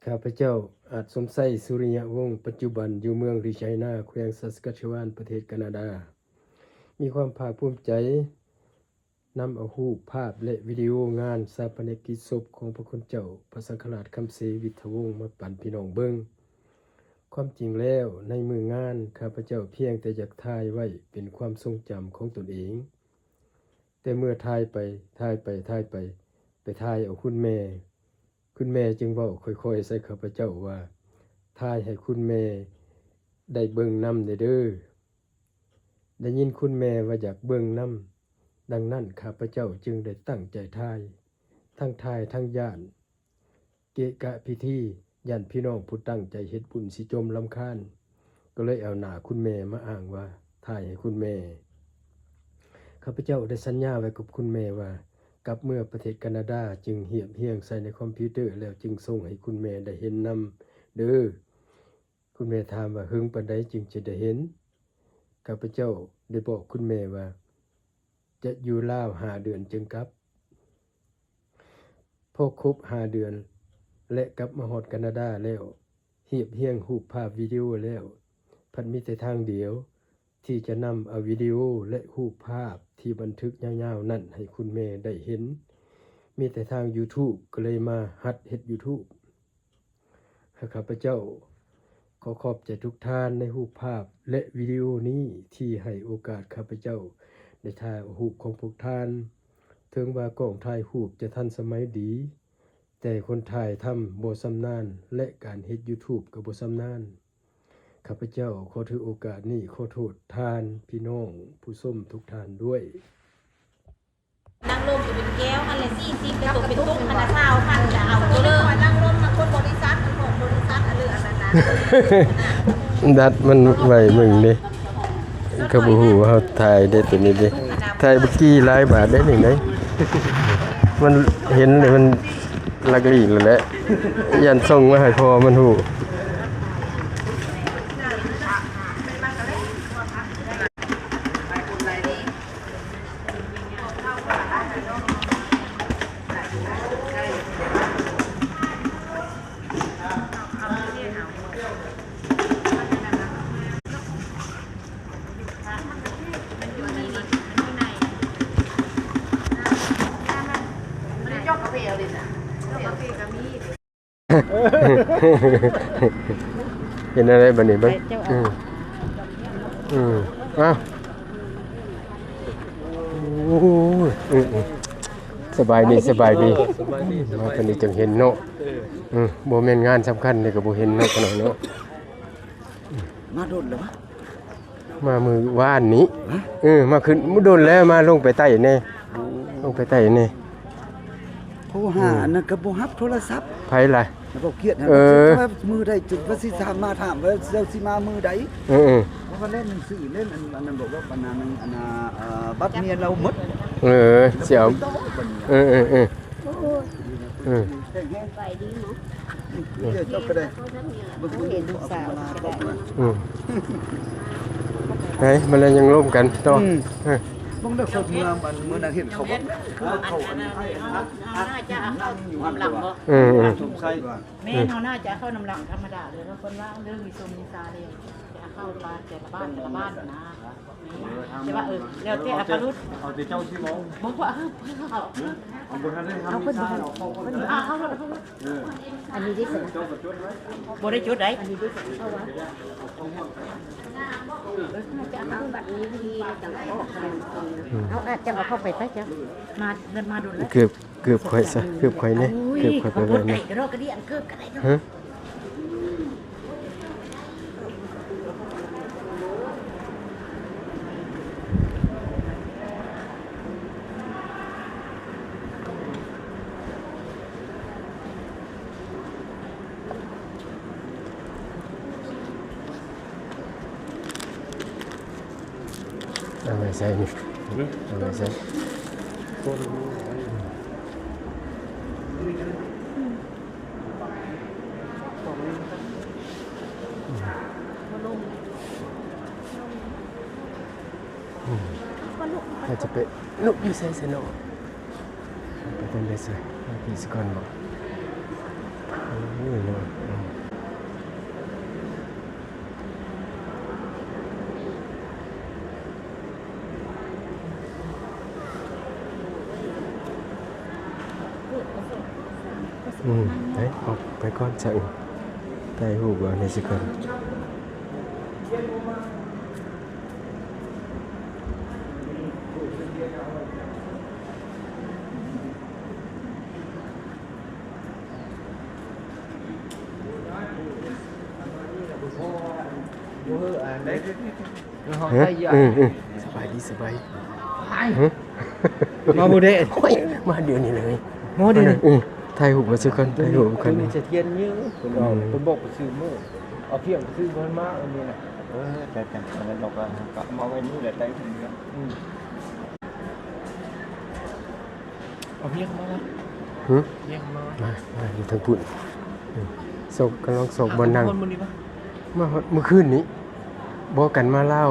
ຂ້າພະເຈົ້າ ອາດສົມໄຊ ສຸລິຍະວົງ ປັດຈຸບັນຢູ່ເມືອງຣີໄຊນາ ແຂວງຊັດສະກາຊະວານ ປະເທດການາດາ ມີຄວາມພາກພູມໃຈ ນຳເອົາຮູບພາບ ແລະ ວິດີໂອງານຊາປະນະກິດສົບຂອງພະຄຸນເຈົ້າພະສັງຄະລາດຄຳເສວິດທະວົງ ມາປັນພີ່ນ້ອງເບິ່ງ. ຄວາມຈິງແລ້ວ ໃນມື້ງານ ຂ້າພະເຈົ້າພຽງແຕ່ຢາກຖ່າຍໄວ້ເປັນຄວາມຊົງຈຳຂອງຕົນເອງ. ແຕ່ເມື່ອຖ່າຍໄປ ຖ່າຍໄປ ຖ່າຍໄປ ໄປຖ່າຍເອົາຄຸນແມ່, ຄຸນແມ່ຈຶ່ງເວົ້າຄ່ອຍໆໃສ່ຂ້າພະເຈົ້າວ່າ, ຖ່າຍໃຫ້ຄຸນແມ່ໄດ້ເບິ່ງນຳແດ່ເດີ. ໄດ້ຍິນຄຸນແມ່ວ່າຢາກເບິ່ງນຳ, ດັ່ງນັ້ນຂ້າພະເຈົ້າຈຶ່ງໄດ້ຕັ້ງໃຈຖ່າຍ, ທັງຖ່າຍທັງຢ້ານ ເກະກະພິທີ, ຢ້ານພີ່ນ້ອງຜູ້ຕັ້ງໃຈເຮັດບຸນຊິຈົ່ມລຳຄານ, ກໍເລີຍເອົາໜ້າຄຸນແມ່ມາອ້າງວ່າຖ່າຍໃຫ້ຄຸນແມ່. ຂ້າພະເຈົ້າໄດ້ສັນຍາໄວ້ກັບຄຸນແມ່ວ່າ ກັບເມືອປະເທດການາດາຈຶ່ງຮຽບຮຽງໃສ່ໃນຄອມພິວເຕີ ແລ້ວຈຶ່ງສົ່ງໃຫ້ຄຸນແມ່ໄດ້ເຫັນນຳເດີ. ຄຸນແມ່ຖາມວ່າ ເຫິງປານໃດຈຶ່ງຈະໄດ້ເຫັນ? ຂ້າພະເຈົ້າໄດ້ບອກຄຸນແມ່ວ່າ ຈະຢູ່ລາວຫ້າເດືອນຈຶ່ງກັບ. ພໍຄົບຫ້າເດືອນ ແລະ ກັບມາຮອດການາດາແລ້ວ, ຮຽບຮຽງຮູບພາບວິດີໂອແລ້ວ, ພັດມີແຕ່ທາງດຽວທີ່ຈະນຳເອົາວິດີໂອ ແລະ ຮູບພາບທີ່ບັນທຶກຍາວໆນັ້ນໃຫ້ຄຸນແມ່ໄດ້ເຫັນ, ມີແຕ່ທາງຢູທູບ, ກໍເລີຍມາຫັດເຮັດຢູທູບ. ຂ້າພະເຈົ້າຂໍຂອບໃຈທຸກທ່ານໃນຮູບພາບ ແລະ ວິດີໂອນີ້ ທີ່ໃຫ້ໂອກາດຂ້າພະເຈົ້າໄດ້ຖ່າຍເອົາຮູບຂອງພວກທ່ານ. ເຖິງວ່າກ້ອງຖ່າຍຮູບຈະທັນສະໄໝດີ, ແຕ່ຄົນຖ່າຍທຳບໍ່ຊຳນານ ແລະ ການເຮັດຢູທູບກໍບໍ່ຊຳນານ. ຂ້າພະເຈົ້າຂໍຖືໂອກາດນີ້ຂໍໂທດທ່ານ ພີ່ນ້ອງຜູ້ຊົມທຸກທ່ານດ້ວຍ. ນັ່ງລົມກໍເປັນແກ້ວຫັ້ນແຫຼະ ສີ່ສິບ ແຕ່ຕົກເປັນຕຸກຫັ້ນນະ ຊາວພັນ ຈະເອົາໂຕເລີຍ. ນັ່ງລົມນະ ຄົນບໍລິສັດ ອັນຂອງບໍລິສັດ ອັນເລີ ອັນນັ້ນນະ ດັດມັນໄວ້ເບິ່ງເດ້. ເຂົາບໍ່ຮູ້ວ່າເຮົາຖ່າຍໄດ້ຕົວນີ້ເດ້. ຖ່າຍບໍ່ກີ່ຫຼາຍບາດໄດ໋ນີ້ໄດ໋. ມັນເຫັນແລ້ວມັນລັກລີ້ແລ້ວແຫຼະ. ຢ້ານສົ່ງມາໃຫ້ພໍ່ມັນຮູ້. ເປັນແນວໃດບັດນີ້ເບິ່ງ? ເຈົ້າເອົາ ອືມ ອືມ ອ້າວ ໂອ້ຍ ອືມ ອືມ ສະບາຍດີ ສະບາຍດີ ສະບາຍດີ ມາປານນີ້ຈັ່ງເຫັນເນາະ. ເອີ ອືມ ບໍ່ແມ່ນງານສຳຄັນນີ້ກໍບໍ່ເຫັນເນາະ ຂະໜາດເນາະ. ມາດົນແລ້ວວະ? ມາມື້ວານນີ້. ຮະ? ເອີ ມາຂຶ້ນ ດົນແລ້ວ ມາລົງໄປໃຕ້ແດ່. ໂອ້ ລົງໄປໃຕ້ແດ່. ໂທຫາ ອືມ ອັນນັ້ນກໍບໍ່ຮັບໂທລະສັບ. ໃຜລະ? ແລ້ວບໍ່ກຽດຫັ້ນ. ເອີ ວ່າມື້ໃດ ວ່າຊິຖາມມາ ຖາມວ່າເຈົ້າຊິມາມື້ໃດ. ເອີ ເອີ ເພາະວ່າເລ່ນໜັງສື ເລ່ນອັນ ອັນນັ້ນ ບອກວ່າ ອັນນັ້ນ ອັນ ອັນ ເອີ ບັດເມຍລາວໝົດ. ເອີ ຊິເອົາ ເອີ ເອີ ເອີ ເອີ ສະບາຍດີເນາະ. ເອີ ເຈົ້າກໍໄດ້ ເບິ່ງ ເຫັນລູກສາວກໍໄດ້. ອືມ ໄປ ມາແລ້ວຍັງລົມກັນຕໍ່. ອືມ ເອີ ເບິ່ງເດີ ຄົນເມືອງ ອັນ ມື້ນັ້ນເຫັນເຂົາບໍ່? ເຂົາ ອັນ ເຮົາໜ້າຈະເອົາເຂົ້ານຳຫຼັງບໍ່? ເອີ ເອີ ສົງໄສວ່າ ແມ່ນ ເຮົາໜ້າຈະເອົາເຂົ້ານຳຫຼັງທຳມະດາເລີຍ ເພາະເພິ່ນວ່າເລື່ອງມີຊົງມີຊາເດ້ ຈະເອົາເຂົ້າແຕ່ລະບ້ານ ແຕ່ລະບ້ານນະ. ແຕ່ວ່າ ເອີ ແລ້ວແຕ່ອັດຕະຫຼຸດ ເອົາແຕ່ເຈົ້າຊິເວົ້າ. ບໍ່ ເອົາ ເອົາ ເອົາ ເພິ່ນບໍ່ທັນ ເອົາ ເພິ່ນບໍ່ທັນ ເອົາ ເອົາ ເອົາ ເອົາ. ເອີ ອັນນີ້ເດ້ ເຈົ້າກໍຈົດໄວ້. ບໍ່ໄດ້ຈົດໃດ໋ ອັນນີ້ເດ້ ເອົາວະ ເອີ ຈະເອົາບັດນີ້ດີ ຈັງອອກ. ອືມ ເອົາ ອາດຈະເອົາເຂົ້າໄປໄປ ເຈົ້າ ມາ ມາດົນແລ້ວ. ເກືອບ ເກືອບຂ້ອຍຊະ ເກືອບຂ້ອຍແດ່ ໂອ້ຍ ເກືອບຂ້ອຍໄປໄວ້ແດ່. ເກີບກໍໄດ້ ເກີບກໍໄດ້ເນາະ. ຮະ? ເອົາໄວ້ໃສ່ນີ້ ເອົາໄວ້ໃສ່. ອືມ ອືມ ອາດຈະໄປລຸກຢູ່ໃສຊະເນາະ? ໄປທາງໃດຊະ? ໄປພີ້ສະກ່ອນບໍ? ໂອ້ຍເນາະ. ອືມ ໄປ ອອກໄປກ່ອນຊະ ຖ່າຍຮູບເອົາແດ່ຊະກ່ອນ. ຮະ? ເອີ ເອີ ສະບາຍດີ ສະບາຍດີ. ຮະ? ມາບໍ່ໄດ້ ໂອ້ຍ ມາດຽວນີ້ເລີຍ ມາດຽວນີ້. ເອີ ຖ່າຍຮູບມາຊະກ່ອນ ຖ່າຍຮູບກ່ອນ. ສະຖຽນເຍອະ ເພິ່ນບອກໄປຊື້ມື້ ເອົາພຽງໄປຊື້ເພິ່ນມາ ອັນນີ້ນະ. ເອີ ແຕ່ ແຕ່ ອັນນັ້ນເຮົາກໍ ກໍເອົາມາໄວ້ນີ້ແຫຼະ ໄດ້ເພິ່ນເນາະ. ອືມ. ເອົາເມຍເຂົ້າມາວະ? ຫຶ? ເມຍເຂົ້າມາວະ? ມາ ມາຢູ່ທາງພຸ້ນ. ອືມ ຊອກ ກຳລັງຊອກບ່ອນນັ່ງ. ມາຮອດມື້ຄືນນີ້. ບໍ່ ກັນມາລາວ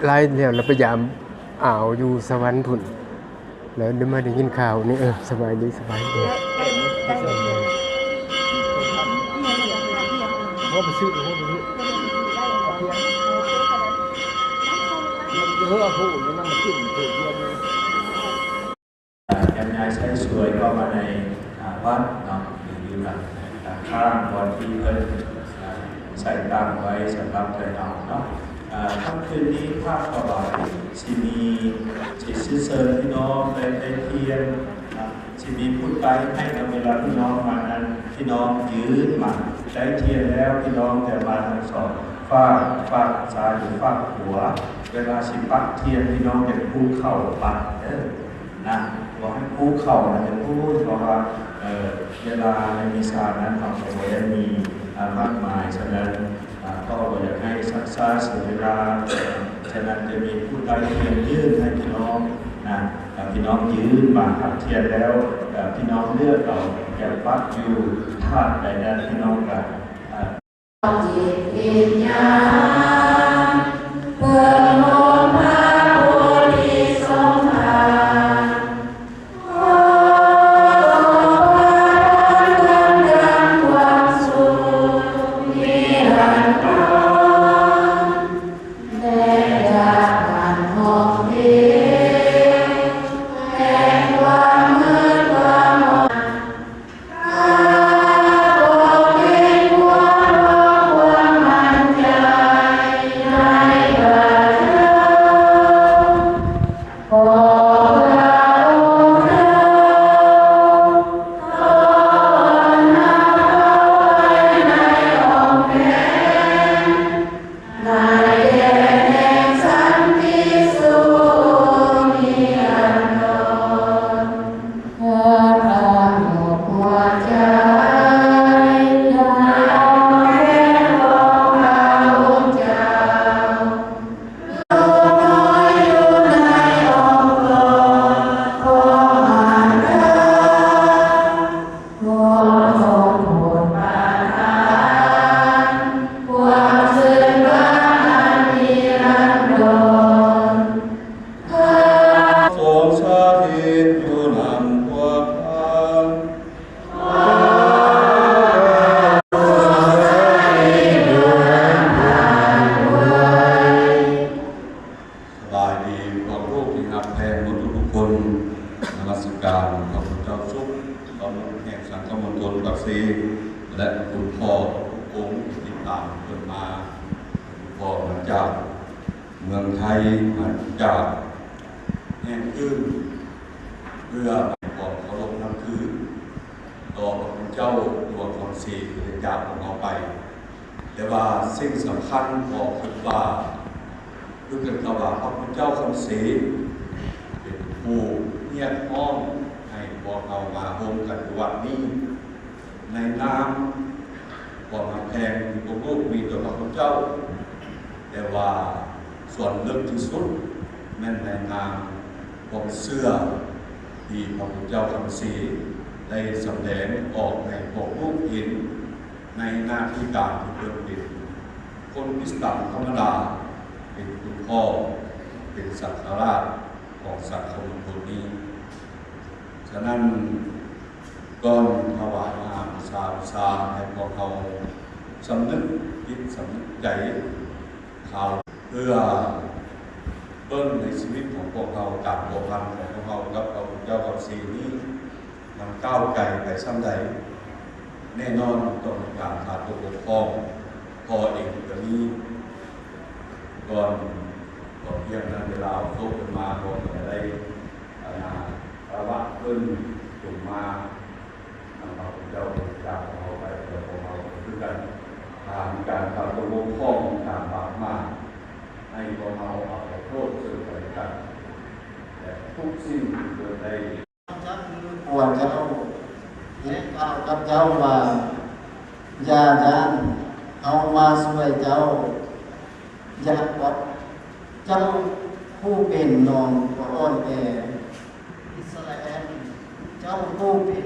ຫຼາຍແລ້ວ ລະໄປຢາມອາວຢູ່ສະຫວັນພຸ້ນ ລະໄດ້ມາໄດ້ຍິນຂ່າວນີ້. ເອີ ສະບາຍດີ ສະບາຍດີ. ເຮົາໄປຊື້ ເຮົາໄປຊື້ ເອີ ເອົາຜູ້ນີ້ນຳມາກິນ ຜູ້ດຽວນີ້. ອາ ຍາຍໄຊສວຍເຂົ້າມາໃນ ອາ ວັດເນາະ ຢູ່ ຢູ່ທາງຂ້າງບ່ອນທີ່ເພິ່ນ ອາ ໃສ່ຕັ້ງໄວ້ສຳລັບໄທເຮົາເນາະ. ອາ ຄ່ຳຄືນນີ້ພາກຖວາຍຊິມີ ຊິເຊີນພີ່ນ້ອງໄດ້ໄທທຽນ ອາ ຊິມີຜູ້ໄຕ້ໃຫ້ເນາະ. ເວລາພີ່ນ້ອງມານັ້ນ ພີ່ນ້ອງຢືນມາໄຕ້ທຽນແລ້ວ ພີ່ນ້ອງຈະມາທັງສອງຟາກ ຟາກຊ້າຍ ຫຼື ຟາກຂວາ. ເວລາຊິປັກທຽນ ພີ່ນ້ອງຈະຄູ່ເຂົ້າປັກເດີ. ນະ ບໍ່ໃຫ້ຄູ່ເຂົ້ານະ ເປັນຜູ້ ເພາະວ່າ ເອີ ເວລາໃນມິສານັ້ນເຮົາກໍບໍ່ໄດ້ມີ ອາ ມາກມາຍ. ສະນັ້ນ ອາ ກໍບໍ່ຢາກໃຫ້ຊັກຊ້າເສຍເວລາ. ສະນັ້ນຈະມີຜູ້ໄຕ້ທຽນຍື່ນໃຫ້ພີ່ນ້ອງນະ ອາ ພີ່ນ້ອງຍື່ນມາຮັບທຽນແລ້ວ ອາ ພີ່ນ້ອງເລືອກເອົາ ຢາກປັກຢູ່ຖາດໃດນັ້ນ ພີ່ນ້ອງກໍ ອາ ຈິດວິນຍານ ເບິ່ງອົງພະໂພທິສົມພານ ຂໍປະທານເຖິງຄວາມສຸກນິລັນດອນ ແລະ ຈາກການຮ້ອງເພງແຫ່ງຄວາມເມີດຄວາມມອນ ໃນແດນແຫ່ງສັນຕິສຸກນິລັນດອນ ເພື່ອຄວາມອົບຫົວໃຈ ໃນອ້ອມແຂນຂອງພະອົງເຈົ້າ ນ້ອຍຢູ່ໃນອ້ອມກອດຂອງມານດາ. ຂໍຊົງໂປດປະທານຄວາມຊື່ນບານອັນນິລັນດອນ ຊົງສະຖິດຢູ່ນຳພວກທ່ານ ສະບາຍດີພວກລູກທີ່ຮັກແພງໝົດທຸກໆຄົນ. ນະມັດສະການພະຄຸນເຈົ້າສຸກ ປະມຸກແຫ່ງສັງຄະມົນຊົນປັກເຊ ແລະ ຄຸນພໍ່ທຸກອົງທີ່ຕິດຕາມເພິ່ນມາ. ພໍ່ມາຈາກເມືອງໄທ ມາຈາກແຫ່ງອື່ນ ເພື່ອໃຫ້ຄວາມເຄົາລົບນັບຖື ຕໍ່ພະຄຸນເຈົ້າຫຼວງຄຳເສ ທີ່ໄດ້ຈາກພວກເຮົາໄປ. ແຕ່ວ່າສິ່ງສຳຄັນ ກໍຄິດວ່າ ຄືກັນກັບວ່າພະຄຸນເຈົ້າຄຳເສ ເປັນຜູ້ຮຽກຮ້ອງໃຫ້ພວກເຮົາມາໂຮມກັນຢູ່ວັດນີ້ ໃນນາມຄວາມຮັກແພງທີ່ພວກລູກມີຕໍ່ພະຄຸນເຈົ້າ, ແຕ່ວ່າສ່ວນເລິກທີ່ສຸດແມ່ນໃນນາມຄວາມເຊື່ອທີ່ພະຄຸນເຈົ້າຄຳເສໄດ້ສຳແດງອອກໃຫ້ພວກລູກເຫັນ ໃນໜ້າທີ່ການທີ່ເພິ່ນເປັນຄົນຄຣິສຕານທຳມະດາ, ເປັນຄຸນພໍ່, ເປັນສັງຄະລາດຂອງສັງຄົມຄົນນີ້. ສະນັ້ນ, ກ່ອນຖວາຍອາຫານບູຊາ, ບູຊາໃຫ້ພວກເຮົາສຳນຶກຈິດສຳນຶກໃຈ, ຂ່າວເພື່ອເບິ່ງໃນຊີວິດຂອງພວກເຮົາ, ການພົວພັນຂອງພວກເຮົາກັບພະຄຸນເຈົ້າຄຳເສນີ້ ທາງກ້າວໄກໄປສ່ຳໃດ ແນ່ນອນຕ້ອງມີການຂາດຕົວບົກຜ່ອງ. ພໍ່ເອງກໍມີ ກ່ອນ ກໍພຽງນັ້ນ ເວລາເອົາໂຕເພິ່ນມາ ກໍໄດ້ ອານາ ລະວະເພິ່ນຈົງມານຳພະຄຸນເຈົ້າ ຈາກຂອງເຮົາໄປ ແລ້ວຂອງເຮົາຄືກັນ ຖ້າມີການຂາດຕົວບົກຜ່ອງ ການບາດໝາງ ໃຫ້ພວກເຮົາອະໄພໂທດເຊິ່ງກັນແລະກັນ ແລະທຸກສິ່ງທີ່ເກີດໄດ້ ຈັບມືຜົວເຈົ້າ ແລະກ່າວກັບເຈົ້າວ່າ ຢ່າຢ້ານ, ເຮົາມາຊ່ວຍເຈົ້າ. ຢາກບອກເຈົ້າຜູ້ເປັນນ້ອງກໍອ່ອນແອ, ອິດສະຣາແອນ, ເຈົ້າຜູ້ເປັນ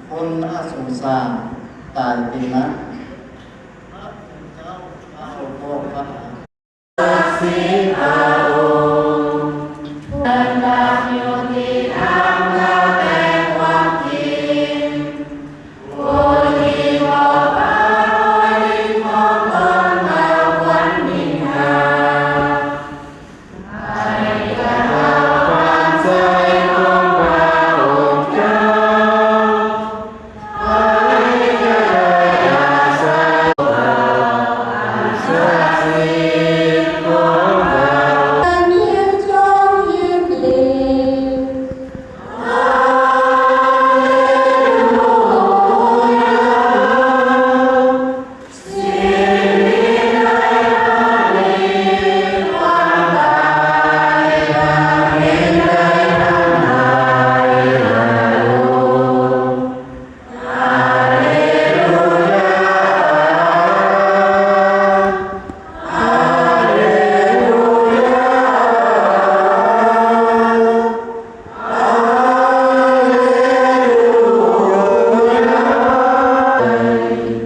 ຄົນໜ້າສົງສານ, ຕາຍເປັນນະ. ພະອົງເຈົ້າກ່າວບອກວ່າ ສັກສິດພະອົງ ເພິ່ນດຳຢູ່ທີ່ທາງເດີນແຫ່ງຄວາມຈິງ. ຜູ້ທີ່ບໍ່ປາໂລຍລິນຂອງຕົນເທົ່າຄວນນິນທາ ໃຫ້ກະເທົ່າຄວາມໃສຂອງພະອົງເຈົ້າ.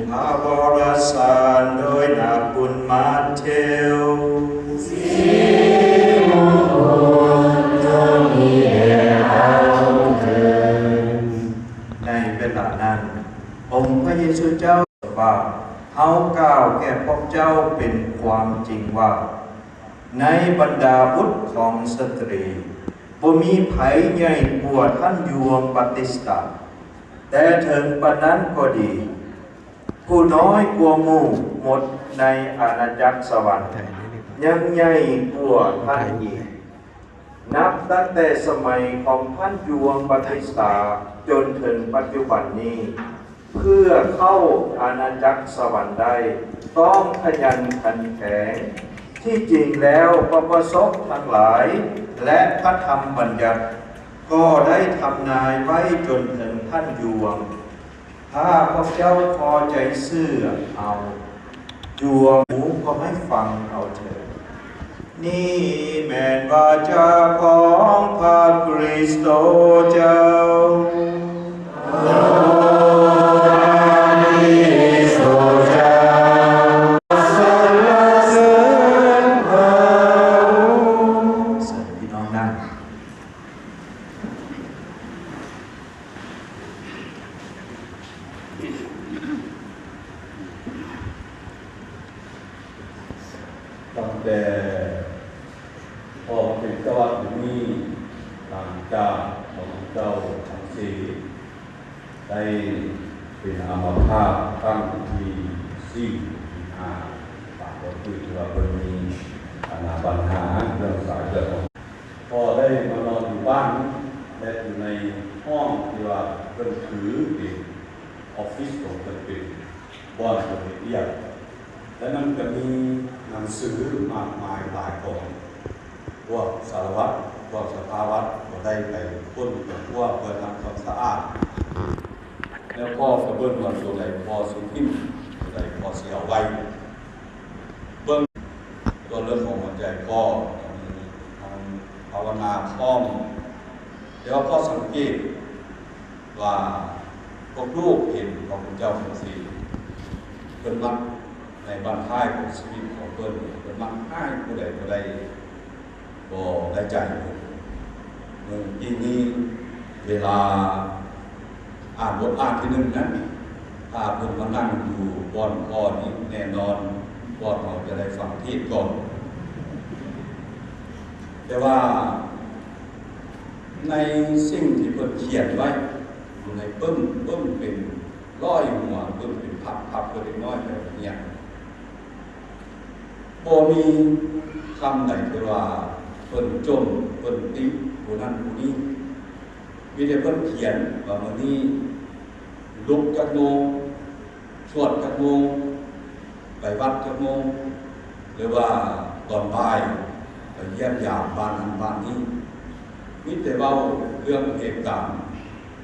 ພະວາລະສານໂດຍນາຄຸນມາເທວ. ໃນເວລານັ້ນ ອົງພະເຢຊູເຈົ້າວ່າ, ເຮົາກ່າວແກ່ພວກເຈົ້າເປັນຄວາມຈິງວ່າ, ໃນບັນດາບຸດຂອງສະຕຣີ ບໍ່ມີໃຜໃຫຍ່ກວ່າທ່ານຢວງບາຕິສຕາ, ແຕ່ເຖິງປານນັ້ນກໍດີ, ຜູ້ນ້ອຍກວ່າໝູ່ໝົດໃນອານາຈັກສະຫວັນຍັງໃຫຍ່ກວ່າທ່ານອີກ. ນັບຕັ້ງແຕ່ສະໄໝຂອງທ່ານຢວງບາຕິສຕາຈົນເຖິງປັດຈຸບັນນີ້, ເພື່ອເຂົ້າອານາຈັກສະຫວັນໄດ້ ຕ້ອງຂະຫຍັນຂັນແຂງ. ທີ່ຈິງແລ້ວ ພະປະສົກທັງຫຼາຍ ແລະ ພະທຳບັນຍັດ ກໍໄດ້ທຳນາຍໄວ້ຈົນເຖິງທ່ານຢວງ. ຖ້າພວກເຈົ້າພໍໃຈເຊື່ອເອົາ, ຢວງຫູກໍໃຫ້ຟັງເອົາເຖີດ. ນີ້ແມ່ນວາຈາຂອງພະຄຣິສໂຕເຈົ້າ. ໂອ້ ພະຄຣິສໂຕເຈົ້າ, ສັນລະເສີນພະອົງ. ເຊີນພີ່ນ້ອງນັ່ງ. ຕັ້ງແຕ່ພໍ່ເປັນເຈົ້າວັດຢູ່ນີ້, ຫຼັງຈາກຂອງເຈົ້າທັງສີ່ໄດ້ເປັນອາມາພາດຄັ້ງທີສີ່ ທີຫ້າ, ບາງຄົນຄືວ່າເພິ່ນມີ ອັນນາ ບັນຫາເລື່ອງສາຍເລືອດຂອງ ພໍ່ໄດ້ມານອນຢູ່ບ້ານ ແລະ ຢູ່ໃນຫ້ອງທີ່ວ່າເພິ່ນຖືເປັນອອບຟິດຂອງເພິ່ນ ເປັນບ່ອນເພິ່ນເຮັດວຽກ ແລະ ມັນກະມີໜັງສືມາກມາຍຫຼາຍກອງ. ພວກສາລະວັດ ພວກສະພາວັດກໍໄດ້ໄປຄົ້ນໄປຄວ້າເພື່ອທຳຄວາມສະອາດ ແລ້ວພໍ່ກໍເບິ່ງວ່າໂຕໃດພໍ່ຊິຖິ້ມ ໂຕໃດພໍ່ຊິເອົາໄວ້. ເບິ່ງຕົວເລື່ອງຂອງຫົວໃຈພໍ່ ຕ້ອງມີທັງພາວະນາພ້ອມ, ແຕ່ວ່າພໍ່ສັງເກດວ່າພວກລູກເຫັນພະຄຸນເຈົ້າຈັ່ງຊີ້ ເພິ່ນມັກໃນບັ້ນທ້າຍຂອງຊີວິດຂອງເພິ່ນ ເພິ່ນມັກຮ້າຍຜູ້ໃດບໍ່ໄດ້ ບໍ່ໄດ້ໃຈ. ເມື່ອກີ້ນີ້ເວລາອ່ານບົດອ່ານທີໜຶ່ງນັ້ນ ຖ້າເພິ່ນມານັ່ງຢູ່ບ່ອນພໍ່ນີ້ ແນ່ນອນພວກເຮົາຈະໄດ້ຟັງເທດກ່ອນ. ແຕ່ວ່າໃນສິ່ງທີ່ເພິ່ນຂຽນໄວ້ ໃຫ້ປຶ້ມ ປຶ້ມເປັນຮ້ອຍຫົວ ປຶ້ມເປັນພັບ ພັບເພື່ອເດັກນ້ອຍໄປຮຽນ. ບໍ່ມີຄຳໃດທີ່ວ່າເພິ່ນຈົ່ມ ເພິ່ນຕິຜູ້ນັ້ນຜູ້ນີ້. ມີແຕ່ເພິ່ນຂຽນວ່າມື້ນີ້ລຸກຈັກໂມງ, ຊວດຈັກໂມງ, ໄປວັດຈັກໂມງ ຫຼືວ່າຕອນບ່າຍໄປຢ້ຽມຢາມບ້ານນັ້ນບ້ານນີ້. ມີແຕ່ເວົ້າເລື່ອງເຫດການ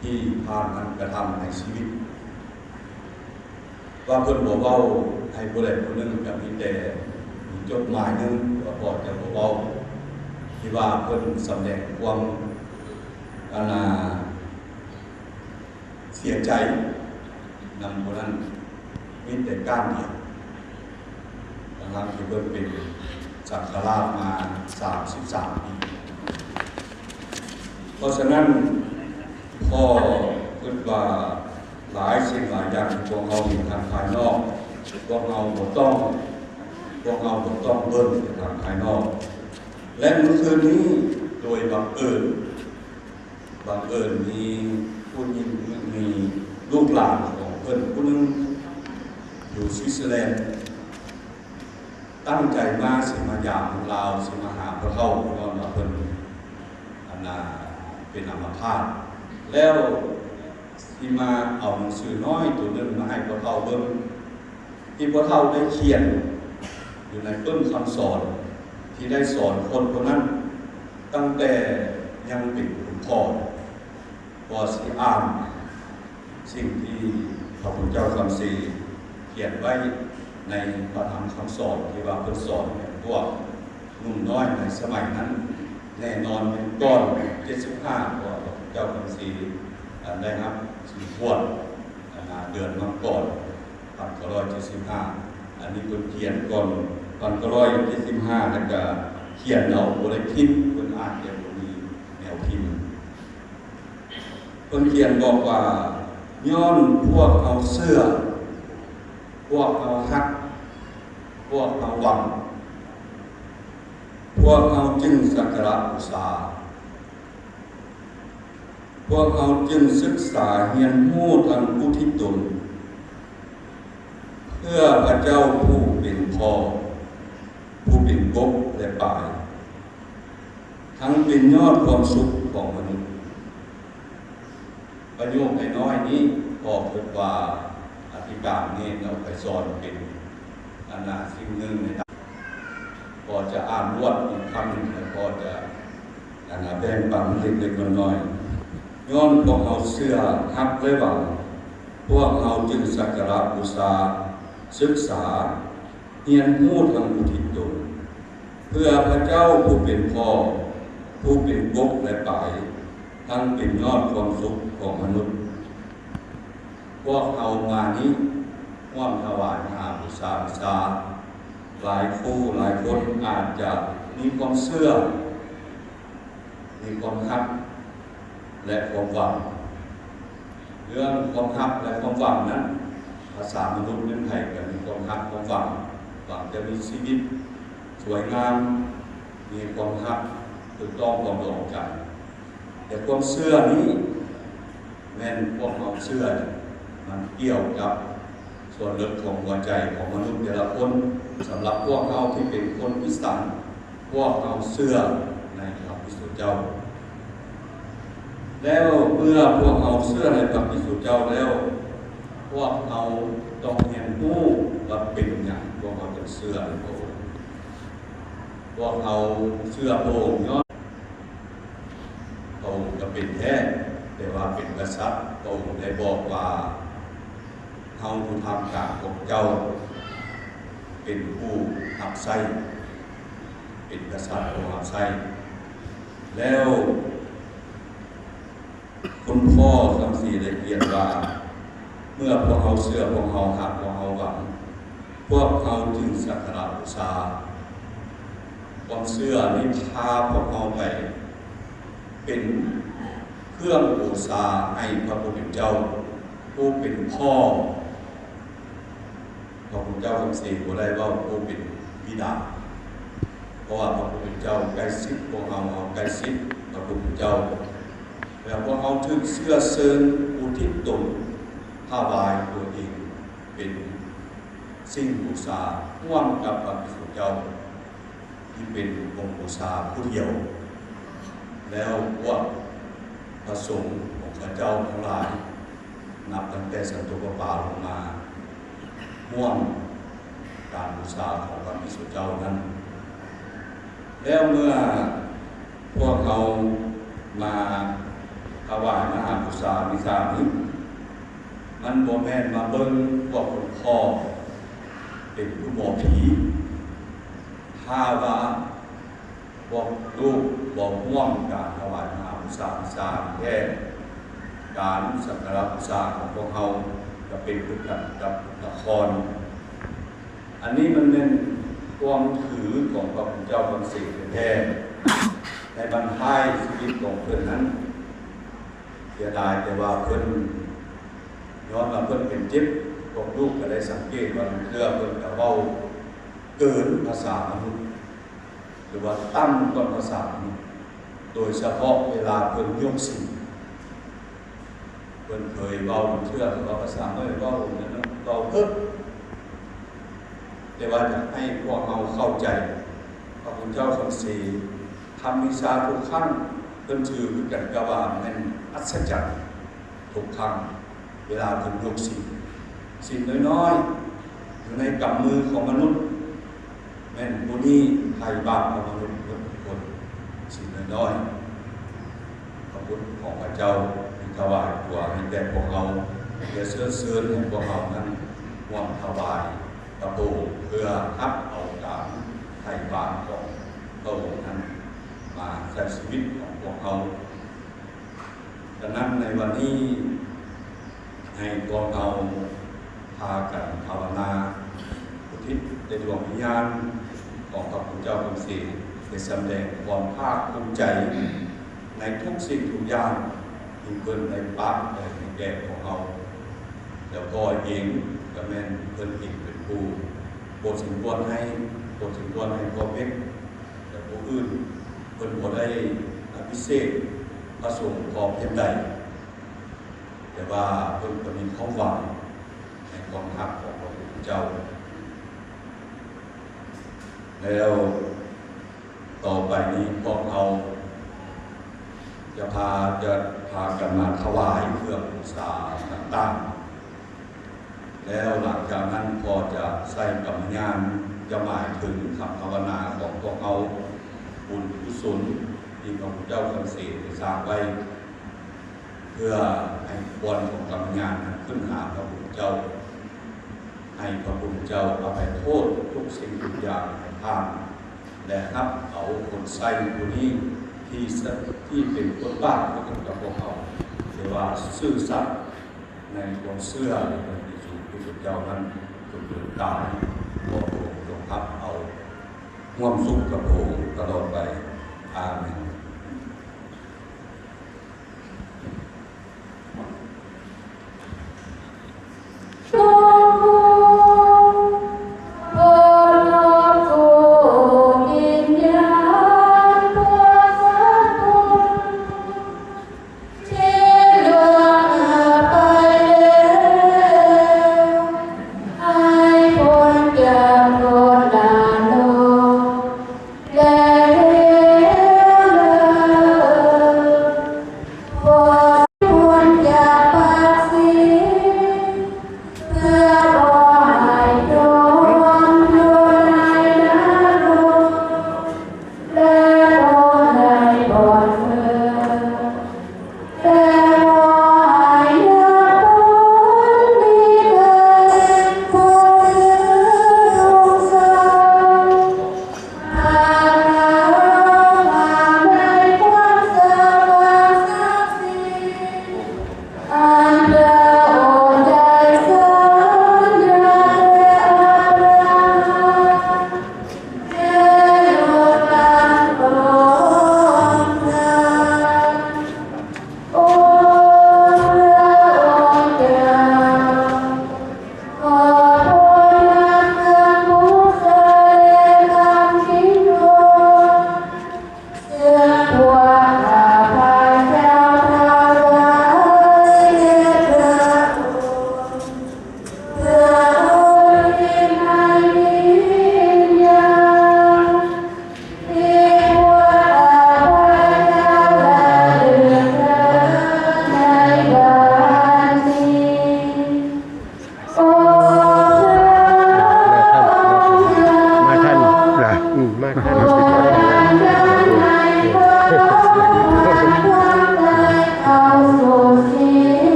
ທີ່ທ່ານນັ້ນກະທຳໃນຊີວິດ. ວ່າເພິ່ນບໍ່ເວົ້າໃຫ້ຜູ້ໃດຜູ້ໜຶ່ງ ກະມີແຕ່ມີຈົດໝາຍໜຶ່ງ ວ່າພໍ່ຈະບໍ່ເວົ້າ ທີ່ວ່າເພິ່ນສຳແດງຄວາມ ອັນນ່າ ເສຍໃຈນຳຜູ້ນັ້ນ ມີແຕ່ກ້ານດຽວ ທັງໆທີ່ເພິ່ນເປັນສັງຄະລາດມາສາມສິບສາມປີ. ເພາະສະນັ້ນ ພໍ່ຄິດວ່າ ຫຼາຍສິ່ງຫຼາຍຢ່າງທີ່ພວກເຮົາເຫັນທາງພາຍນອກ ພວກເຮົາບໍ່ຕ້ອງ ພວກເຮົາບໍ່ຕ້ອງເບິ່ງແຕ່ທາງພາຍນອກ. ແລະມື້ຄືນນີ້ໂດຍບັງເອີນ ບັງເອີນມີຜູ້ຍິງ ມີລູກຫຼານຂອງເພິ່ນຜູ້ໜຶ່ງຢູ່ສະວິດເຊີແລນ ຕັ້ງໃຈມາ ຊິມາຢາມເມືອງລາວ ຊິມາຫາພໍ່ເຖົ້າ ຍ້ອນວ່າເພິ່ນ ອັນນ່າ ເປັນອຳມະພາດ ແລ້ວຊິມາເອົາໜັງສືນ້ອຍໂຕໜຶ່ງມາໃຫ້ພໍ່ເຖົ້າເບິ່ງ ທີ່ພໍ່ເຖົ້າໄດ້ຂຽນຢູ່ໃນປຶ້ມຄຳສອນ ທີ່ໄດ້ສອນຄົນຄົນນັ້ນຕັ້ງແຕ່ຍັງເປັນຄຸນພໍ່. ກໍຊິອ່ານສິ່ງທີ່ພະພຸດທະເຈົ້າຄຳສີຂຽນໄວ້ໃນພະທຳຄຳສອນ ທີ່ວ່າເພິ່ນສອນໃຫ້ພວກໜຸ່ມນ້ອຍໃນສະໄໝນັ້ນ ແນ່ນອນແມ່ນກ່ອນເຈັດສິບຫ້າ ເພາະວ່າພະພຸດທະເຈົ້າຄຳສີ ອັນ ໄດ້ຮັບສິງບວດ ອັນ ເດືອນມັງກອນ ພັນເກົ້າຮ້ອຍເຈັດສິບຫ້າ. ອັນນີ້ເພິ່ນຂຽນກ່ອນພັນເກົ້າຮ້ອຍເຈັດສິບຫ້າ ແລ້ວກະຂຽນເອົາ ບໍ່ໄດ້ພິມ ເພິ່ນອາດຈະບໍ່ມີແນວພິມ. ເພິ່ນຂຽນບອກວ່າ ຍ້ອນພວກເຮົາເຊື່ອ, ພວກເຮົາຮັກ, ພວກເຮົາຫວັງ, ພວກເຮົາຈຶ່ງສັກກາລະບູຊາ, ພວກເຮົາຈຶ່ງສຶກສາຮຽນຮູ້ທັງອຸທິດຕົນ ເພື່ອພະເຈົ້າຜູ້ເປັນພໍ່, ຜູ້ເປັນກົກ ແລະ ປາຍ, ທັງເປັນຍອດຄວາມສຸກຂອງມະນຸດ. ປະໂຫຍກນ້ອຍໆນີ້ ພໍ່ຄິດວ່າອະທິການນີ້ເອົາໄປສອນເປັນ ອັນນ່າ ສິ່ງໜຶ່ງໃນ ພໍ່ຈະອ່ານລວດອີກຄຳໜຶ່ງ ແລ້ວພໍ່ຈະ ອັນນ່າ ແບ່ງປັນເລັກໆນ້ອຍໆ. ຍ້ອນພວກເຮົາເຊື່ອ, ຮັກ ແລະ ຫວັງ, ພວກເຮົາຈຶ່ງສັກກາລະບູຊາ, ສຶກສາ, ຮຽນຮູ້ທັງອຸທິດຕົນ ເພື່ອພະເຈົ້າຜູ້ເປັນພໍ່, ຜູ້ເປັນກົກ ແລະ ປາຍ, ທັງເປັນຍອດຄວາມສຸກຂອງມະນຸດ. ພວກເຮົາມານີ້ຮ່ວມຖວາຍມະຫາບູຊາບູຊາ. ຫຼາຍຄູ່ຫຼາຍຄົນອາດຈະມີຄວາມເຊື່ອ, ມີຄວາມຮັກ ແລະ ຄວາມຫວັງ. ເລື່ອງຄວາມຮັກ ແລະ ຄວາມຫວັງນັ້ນ ພາສາມະນຸດແມ່ນໃຜກໍມີຄວາມຮັກຄວາມຫວັງ, ຫວັງຈະມີຊີວິດສວຍງາມ, ມີຄວາມຮັກຖືກຕ້ອງປອງດອງກັນ. ແຕ່ຄວາມເຊື່ອນີ້ແມ່ນພວກເຮົາເຊື່ອ, ມັນກ່ຽວກັບສ່ວນເລິກຂອງຫົວໃຈຂອງມະນຸດແຕ່ລະຄົນ. ສຳລັບພວກເຮົາທີ່ເປັນຄົນຄຣິສຕຽນ, ພວກເຮົາເຊື່ອໃນພະຄຣິສຕະເຈົ້າ. ແລ້ວເມື່ອພວກເຮົາເຊື່ອໃນພະຄຣິສຕະເຈົ້າແລ້ວ, ພວກເຮົາຕ້ອງຮຽນຮູ້ວ່າເປັນຫຍັງພວກເຮົາຈຶ່ງເຊື່ອໃນພະອົງ. ພວກເຮົາເຊື່ອພະອົງຍ້ອນ ພະອົງກໍເປັນແທ້, ແຕ່ວ່າເປັນກະສັດ. ພະອົງໄດ້ບອກວ່າ, ເຮົາຢູ່ທ່າມກາງພວກເຈົ້າ ເປັນຜູ້ຮັບໃຊ້, ເປັນກະສັດຜູ້ຮັບໃຊ້. ແລ້ວຄຸນພໍ່ຄຳສີໄດ້ຂຽນວ່າ, ເມື່ອພວກເຮົາເຊື່ອ, ພວກເຮົາຮັກ, ພວກເຮົາຫວັງ, ພວກເຮົາຈຶ່ງສັກກາລະບູຊາ. ຄວາມເຊື່ອນີ້ພາພວກເຮົາໄປເປັນເຄື່ອງບູຊາໃຫ້ພະຜູ້ເປັນເຈົ້າ, ຜູ້ເປັນພໍ່. ພະຄຸນເຈົ້າຄຳສີບໍ່ໄດ້ເວົ້າຜູ້ເປັນບິດາ, ເພາະວ່າພະຄຸນເຈົ້າໃກ້ຊິດພວກເຮົາ, ເຮົາໃກ້ຊິດພະຄຸນເຈົ້າ. ແລ້ວພວກເຮົາຖືກເຊື້ອເຊີນ, ປູ ອຸທິດຕົນຖວາຍຕົວເອງເປັນສິ່ງບູຊາຮ່ວມກັບພະຄຣິສຕະເຈົ້າ ທີ່ເປັນອົງບູຊາຜູ້ດຽວ, ແລ້ວພວກພະສົງຂອງເຂົາເຈົ້າທັງຫຼາຍ ນັບຕັ້ງແຕ່ສັນໂຕປະປາລົງມາ ຮ່ວມການບູຊາຂອງພະຄຣິສຕະເຈົ້ານັ້ນ. ແລ້ວເມື່ອພວກເຮົາມາຖວາຍມະຫາບູຊາວິຊານີ້ ມັນບໍ່ແມ່ນມາເບິ່ງພວກຄົນຂໍເປັນຜູ້ໝໍຜີ. ຖ້າວ່າ ພວກລູກບໍ່ຮ່ວມການຖວາຍມະຫາບູຊາວິຊາແທ້, ການສັກກາລະບູຊາຂອງພວກເຮົາຈະເປັນຄືກັນກັບລະຄອນ. ອັນນີ້ມັນແມ່ນຄວາມຖືຂອງພະຄຸນເຈົ້າຝຣັ່ງເສດແທ້ໆ ໃນບັ້ນທ້າຍຊີວິດຂອງເພິ່ນນັ້ນ. ເສຍດາຍແຕ່ວ່າເພິ່ນ ຍ້ອນວ່າເພິ່ນເປັນເຈັບ, ພວກລູກກໍໄດ້ສັງເກດວ່າລາງເທື່ອເພິ່ນກໍເວົ້າເກີນພາສາມະນຸດ ຫຼືວ່າຕ່ຳກວ່າພາສາມະນຸດ, ໂດຍສະເພາະເວລາເພິ່ນຍົກສິນ. ເພິ່ນເຄີຍເວົ້າເທື່ອວ່າພາສາເອີຍເວົ້ານັ້ນເວົ້າເພິ່ນ, ແຕ່ວ່າຢາກໃຫ້ພວກເຮົາເຂົ້າໃຈ ພະຄຸນເຈົ້າສັງເສ ທຳວິຊາທຸກຄັ້ງ ເພິ່ນຖືຄືກັນກັບວ່າແມ່ນອັດສະຈັນທຸກຄັ້ງ ເວລາເພິ່ນຍົກສິນ, ສິນນ້ອຍໆ ຢູ່ໃນກຳມືຂອງມະນຸດ ແມ່ນຜູ້ນີ້ໄຖ່ບາບຂອງມະນຸດເບິດທຸກຄົນ. ສິນນ້ອຍໆ ພະບຸດຂອງພະເຈົ້າ ທີ່ຖວາຍຕົວໃຫ້ແກ່ພວກເຮົາ ແລະ ເຊີນເຊີນໃຫ້ພວກເຮົານັ້ນຮ່ວມຖວາຍພະໂຕ ເພື່ອຮັບເອົາການໄຖ່ບາບຂອງພະອົງນັ້ນມາໃສ່ຊີວິດຂອງພວກເຮົາ. ສະນັ້ນໃນວັນນີ້ ໃຫ້ພວກເຮົາພາກັນພາວະນາ ອຸທິດໃນດວງວິນຍານຂອງພະຄຸນເຈົ້າຄົນເສ ໄດ້ສຳແດງຄວາມພາກພູມໃຈໃນທຸກສິ່ງທຸກຢ່າງທີ່ເພິ່ນໄດ້ປະໄວ້ໃຫ້ແກ່ພວກເຮົາ. ແລ້ວກໍເອງກໍແມ່ນເພິ່ນເອງເປັນຜູ້ບົດສົມຄວນໃຫ້, ບົດສົມຄວນໃຫ້ພວກເປັກ ແລະ ຜູ້ອື່ນເພິ່ນບໍ່ໄດ້ອະພິເສກພະສົງພໍພຽງໃດ, ແຕ່ວ່າເພິ່ນກໍມີຄວາມຫວັງໃນຄວາມຮັກຂອງພະພຸດທະເຈົ້າ. ແລ້ວຕໍ່ໄປນີ້ພວກເຮົາຈະພາ ຈະພາກັນມາຖວາຍເຄື່ອງບູຊາຕ່າງໆ. ແລ້ວຫຼັງຈາກນັ້ນກໍຈະໃສ່ກຳມະຍານ ຈະໝາຍເຖິງຄຳພາວະນາຂອງພວກເຮົາ, ບຸນກຸສົນທີ່ພະພຸດທະເຈົ້າສັງເສນໄດ້ສ້າງໄວ້, ເພື່ອໃຫ້ຄວນຂອງກຳມະຍານນັ້ນຂຶ້ນຫາພະພຸດທະເຈົ້າ, ໃຫ້ພະພຸດທະເຈົ້າອະໄພໂທດທຸກສິ່ງທຸກຢ່າງໃຫ້ທ່ານ ແລະ ຮັບເອົາຄົນໃຊ້ຜູ້ນີ້ທີ່ສະ ທີ່ເປັນບົດບາດເດີກັບພວກເຮົາ ແຕ່ວ່າຊື່ສັດໃນຄວາມເຊື່ອໃນພະເຢຊູຄຣິສເຈົ້ານັ້ນ ຈົນເຖິງຕາຍ. ຂໍພະອົງຈົ່ງຮັບເອົາຮ່ວມສຸກກັບພະອົງຕະຫຼອດໄປ. ອາເມນ.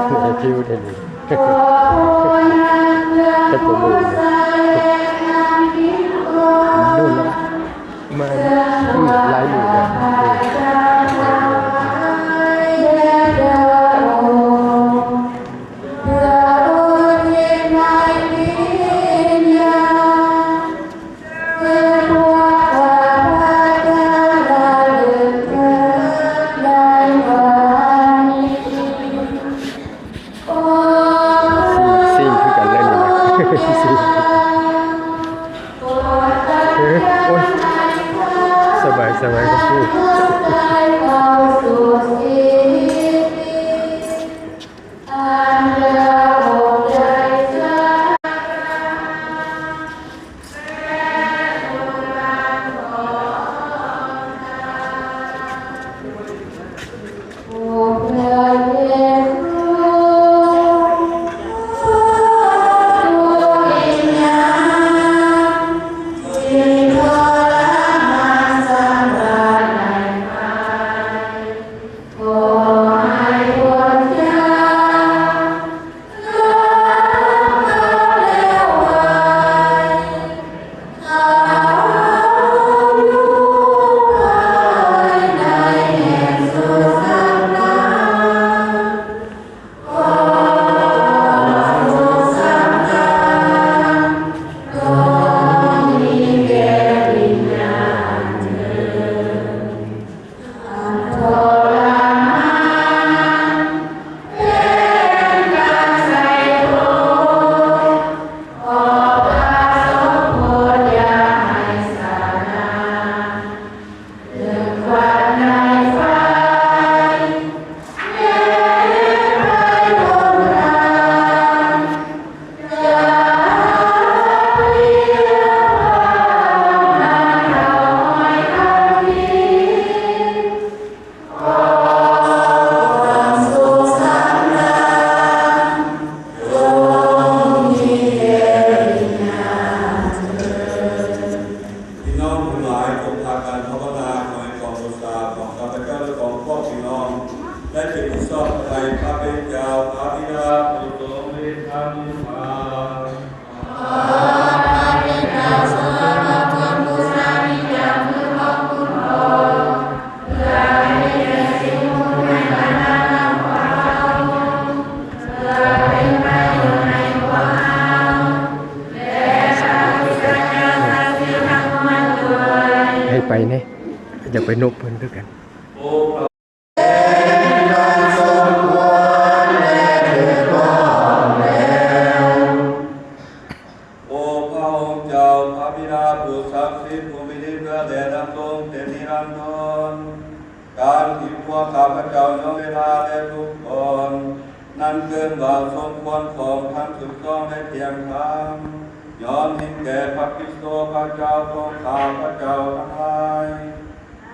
ແມ່ທິວເດ້ນີ້ ເຮັດບໍ່ຮູ້ ດົນແລ້ວ ມາ ອືມ ຫຼາຍມື້ແລ້ວ ເອີ. ຊິງ ຊິງຄືກັນເລີຍນີ້ນະ ຊິງ ເອີ ໂອ້ຍ ສະບາຍ ສະບາຍ ຂອບຄຸນ. ພີ່ນ້ອງທັງຫຼາຍ ຈົ່ງພາກັນພາວະນາ ຂໍໃຫ້ກອງບູຊາຂອງຂ້າພະເຈົ້າ ແລະ ຂອງພວກພີ່ນ້ອງ ໄດ້ເປັນຜູ້ຊອບໃຫ້ພະເປັນເຈົ້າ ພະບິດາ ຜູ້ຊົງລິດທານຸພາບ. ໃຫ້ໄປແດ່ ຢາກໄປນົບເພິ່ນຄືກັນ. ໂອພະອົງເຈົ້າ ພະບິດາຜູ້ສັກສິດ ຜູ້ມີເດຊະແດ່ດຳລົງເປັນນິລັນດອນ, ການທີ່ພວກຂ້າພະເຈົ້າຍອມເວລາ ແລະ ທຸກຕອນ ນັ້ນເອີ້ນວ່າສົມຄວນຂອງທາງຖືກຕ້ອງ ແລະ ທ່ຽງທຳ, ຍອມເຫັນແກ່ພະຄຣິສໂຕພະເຈົ້າຂອງຂ້າພະເຈົ້າທັງຫຼາຍ.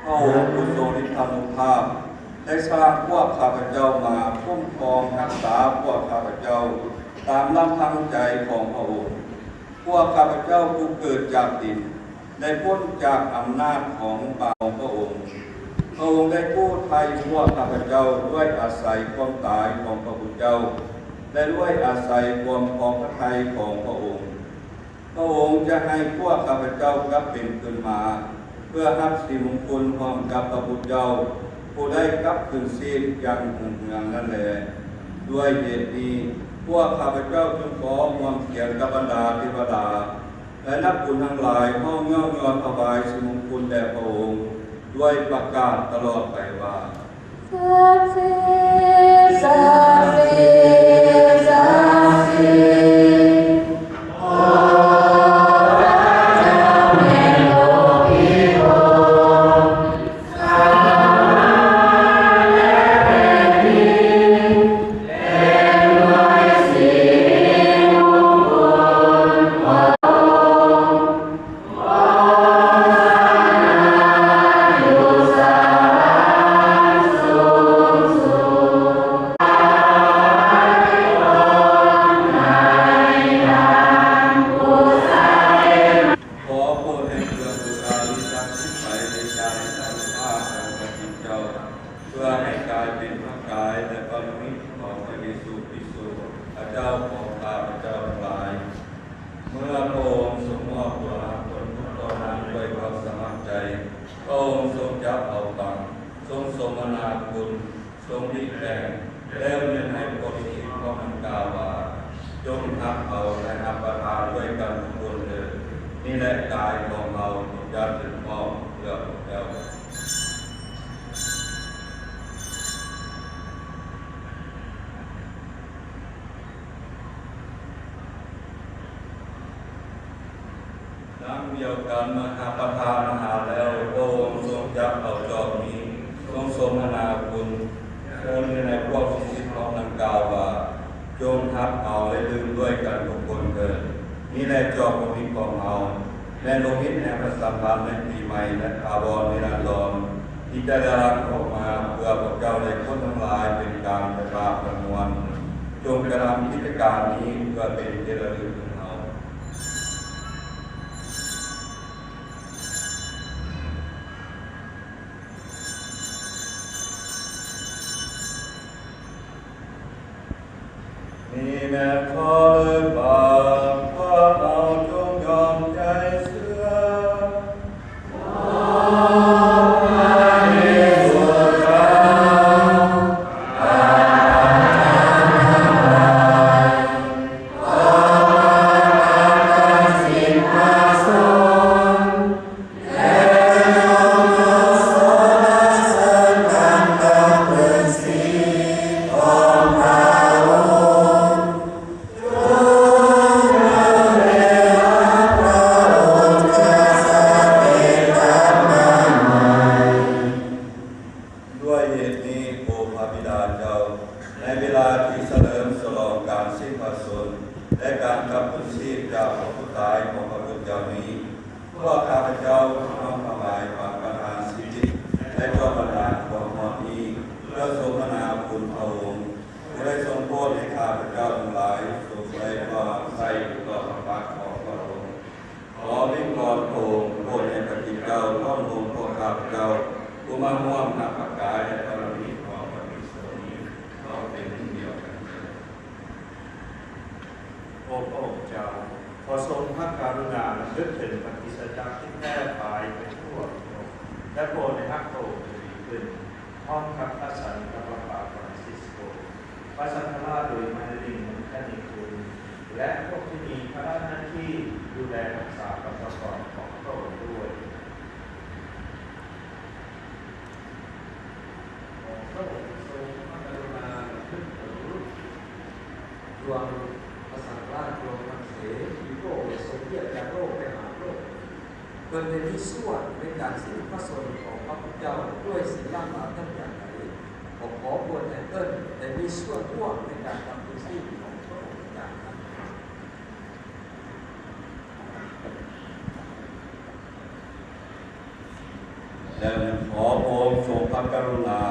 ພະອົງຜູ້ຊົງລິດທານຸພາບ ໄດ້ສ້າງພວກຂ້າພະເຈົ້າມາຄຸ້ມຄອງຮັກສາພວກຂ້າພະເຈົ້າ ຕາມລຳພັງໃຈຂອງພະອົງ. ພວກຂ້າພະເຈົ້າຜູ້ເກີດຈາກດິນ ໄດ້ພົ້ນຈາກອຳນາດຂອງບາບຂອງພະອົງ. ພະອົງໄດ້ກູ້ໄຖ່ພວກຂ້າພະເຈົ້າດ້ວຍອາໄສຄວາມຕາຍຂອງພະພຸດທະເຈົ້າ ແລະ ດ້ວຍອາໄສຄວາມພໍພະໄທຂອງພະອົງ. ພະອົງຈະໃຫ້ພວກຂ້າພະເຈົ້າກັບເປັນຄືນມາ ເພື່ອຮັບສິລິມຸງຄຸນຮ່ວມກັບພະພຸດທະເຈົ້າ ຜູ້ໄດ້ກັບຄືນຊີບຢ່າງຮຸ່ງເຮືອງນັ້ນແລ. ດ້ວຍເຫດນີ້ ພວກຂ້າພະເຈົ້າຈຶ່ງຂໍຮ່ວມສຽງກັບບັນດາເທວະດາ ແລະ ນັກບຸນທັງຫຼາຍ ຮ້ອງຍ້ອງຍໍຖວາຍສິລິມຸງຄຸນແດ່ພະອົງ ດ້ວຍປະກາດຕະຫຼອດໄປວ່າ: ສັກສິດ, ສັກສິດ, ສັກສິດ. ແລະ ປະນິມິດຂອງພະເຢຊູຄຣິດ ພະເຈົ້າຂອງຂ້າພະເຈົ້າທັງຫຼາຍ. ເມື່ອພະອົງຊົງມອບຕົວຮັບຄົນທຸກຕໍ່ໜ້າດ້ວຍຄວາມສະໝັກໃຈ, ພະອົງຊົງຈັບເອົາປັງ, ຊົງສົມມະນາຄຸນ, ຊົງບິແປງ ແລ້ວຍື່ນໃຫ້ພວກສິດຂອງທ່ານກ່າວວ່າ, ຈົ່ງຮັບເອົາ ແລະ ຮັບປະທານດ້ວຍກັນທຸກຄົນເທີ້ນ. ນີ້ແຫຼະກາຍຂອງເຮົາທີ່ຈັດເປັນມອບເພື່ອພວກເຈົ້າ. ດັ່ງດຽວກັນ ເມື່ອຮັບປະທານອາຫານແລ້ວ, ພະອົງຊົງຈັບເອົາຈອກນີ້, ຊົງສົມມະນາຄຸນ, ເຊີນໃຫ້ພວກສິດຂອງທ່ານກ່າວວ່າ, ຈົ່ງຮັບເອົາ ແລະ ດື່ມດ້ວຍກັນທຸກຄົນເທີ້ນ. ນີ້ແຫຼະຈອກໂລຫິດຂອງເຮົາ, ແມ່ນໂລຫິດແຫ່ງພະສຳພັນໃນປີໃໝ່ ແລະ ອາວອນນິລັນດອນ ທີ່ຈະໄດ້ຫຼັ່ງອອກມາເພື່ອພວກເຈົ້າ ແລະ ຄົນທັງຫຼາຍເປັນການໄປບາບກັນມ່ວນ. ຈົ່ງກະທຳກິດຈະການນີ້ເພື່ອເປັນທີ່ລະລຶກນຳເຮົາ. ນີ້ແມ່ນຂໍ້ເລີຍບາງ ພວກເຮົາຈົ່ງຍອມໃຈເຊື່ອ. ດ້ວຍເຫດນີ້ ໂອພະບິດາເຈົ້າ, ໃນເວລາທີ່ສະເຫຼີມສະຫຼອງການສິ້ນພະຊົນ ແລະ ການກັບຄືນຊີບຈາກຄວາມຕາຍຂອງພະບຸດເຈົ້ານີ້, ພວກຂ້າພະເຈົ້ານ້ອມຖວາຍປັງປະທານຊີວິດ ແລະ ເຈົ້າບັນດານຄວາມຮອດນີ້ ເພື່ອສົມມະນາຄຸນພະອົງ ຜູ້ໄດ້ຊົງໂປດໃຫ້ຂ້າພະເຈົ້າທັງຫຼາຍ ຊົງໄດ້ເຂົ້າຮັບໃຊ້ຕໍ່ພະພັກຂອງພະອົງ. ຂໍວິງວອນພະອົງໂປດໃຫ້ພະຄຣິດເຈົ້າທ້ອນໂຮມພວກຂ້າພະເຈົ້າ ຜູ້ມາຮ່ວມຮັບພະກາຍ ແລະ ພະປະນິມິດຂອງພະຄຣິດນີ້ ເຮົາເປັນໜຶ່ງດຽວກັນເທີ້ນ. ໂອພະອົງເຈົ້າ, ຂໍຊົງພະກະລຸນາລຳລຶກເຖິງພະຄຣິສຕະຈັກທີ່ແຜ່ຫຼາຍໄປທົ່ວໂລກ ແລະ ໂປດໃຫ້ຮັກພະອົງໃຫ້ດີຂຶ້ນ, ພ້ອມກັບພະສັນຕະປາປາຟຣານຊິສໂກ, ພະສັງຄະລາດໂດຍມາຍລິງ ແລະ ຄະນິຄຸນ ແລະ ພວກທີ່ມີພາລະໜ້າທີ່ດູແລຮັກສາປະຊາກອນຂອງພະອົງດ້ວຍ. ຂໍພະອົງຊົງພະກະລຸນາລຳລຶກເຖິງດວງພະສັງຄະລາດດວງທັງເສ ທີ່ພະອົງຊົງວຽດຈາກໂລກໄປຫາໂລກ. ເພິ່ນໄດ້ມີສ່ວນໃນການສິ້ນພະຊົນຂອງພະພຸດທະເຈົ້າດ້ວຍສີລະມາທັນຢ່າງໃດ, ກໍຂໍບວດໃຫ້ເພິ່ນໄດ້ມີສ່ວນຮ່ວມໃນການກັບຄືນຊີບຂອງພະອົງຢ່າງນັ້ນ. ແລະ ຂໍພະອົງຊົງພະກະລຸນາ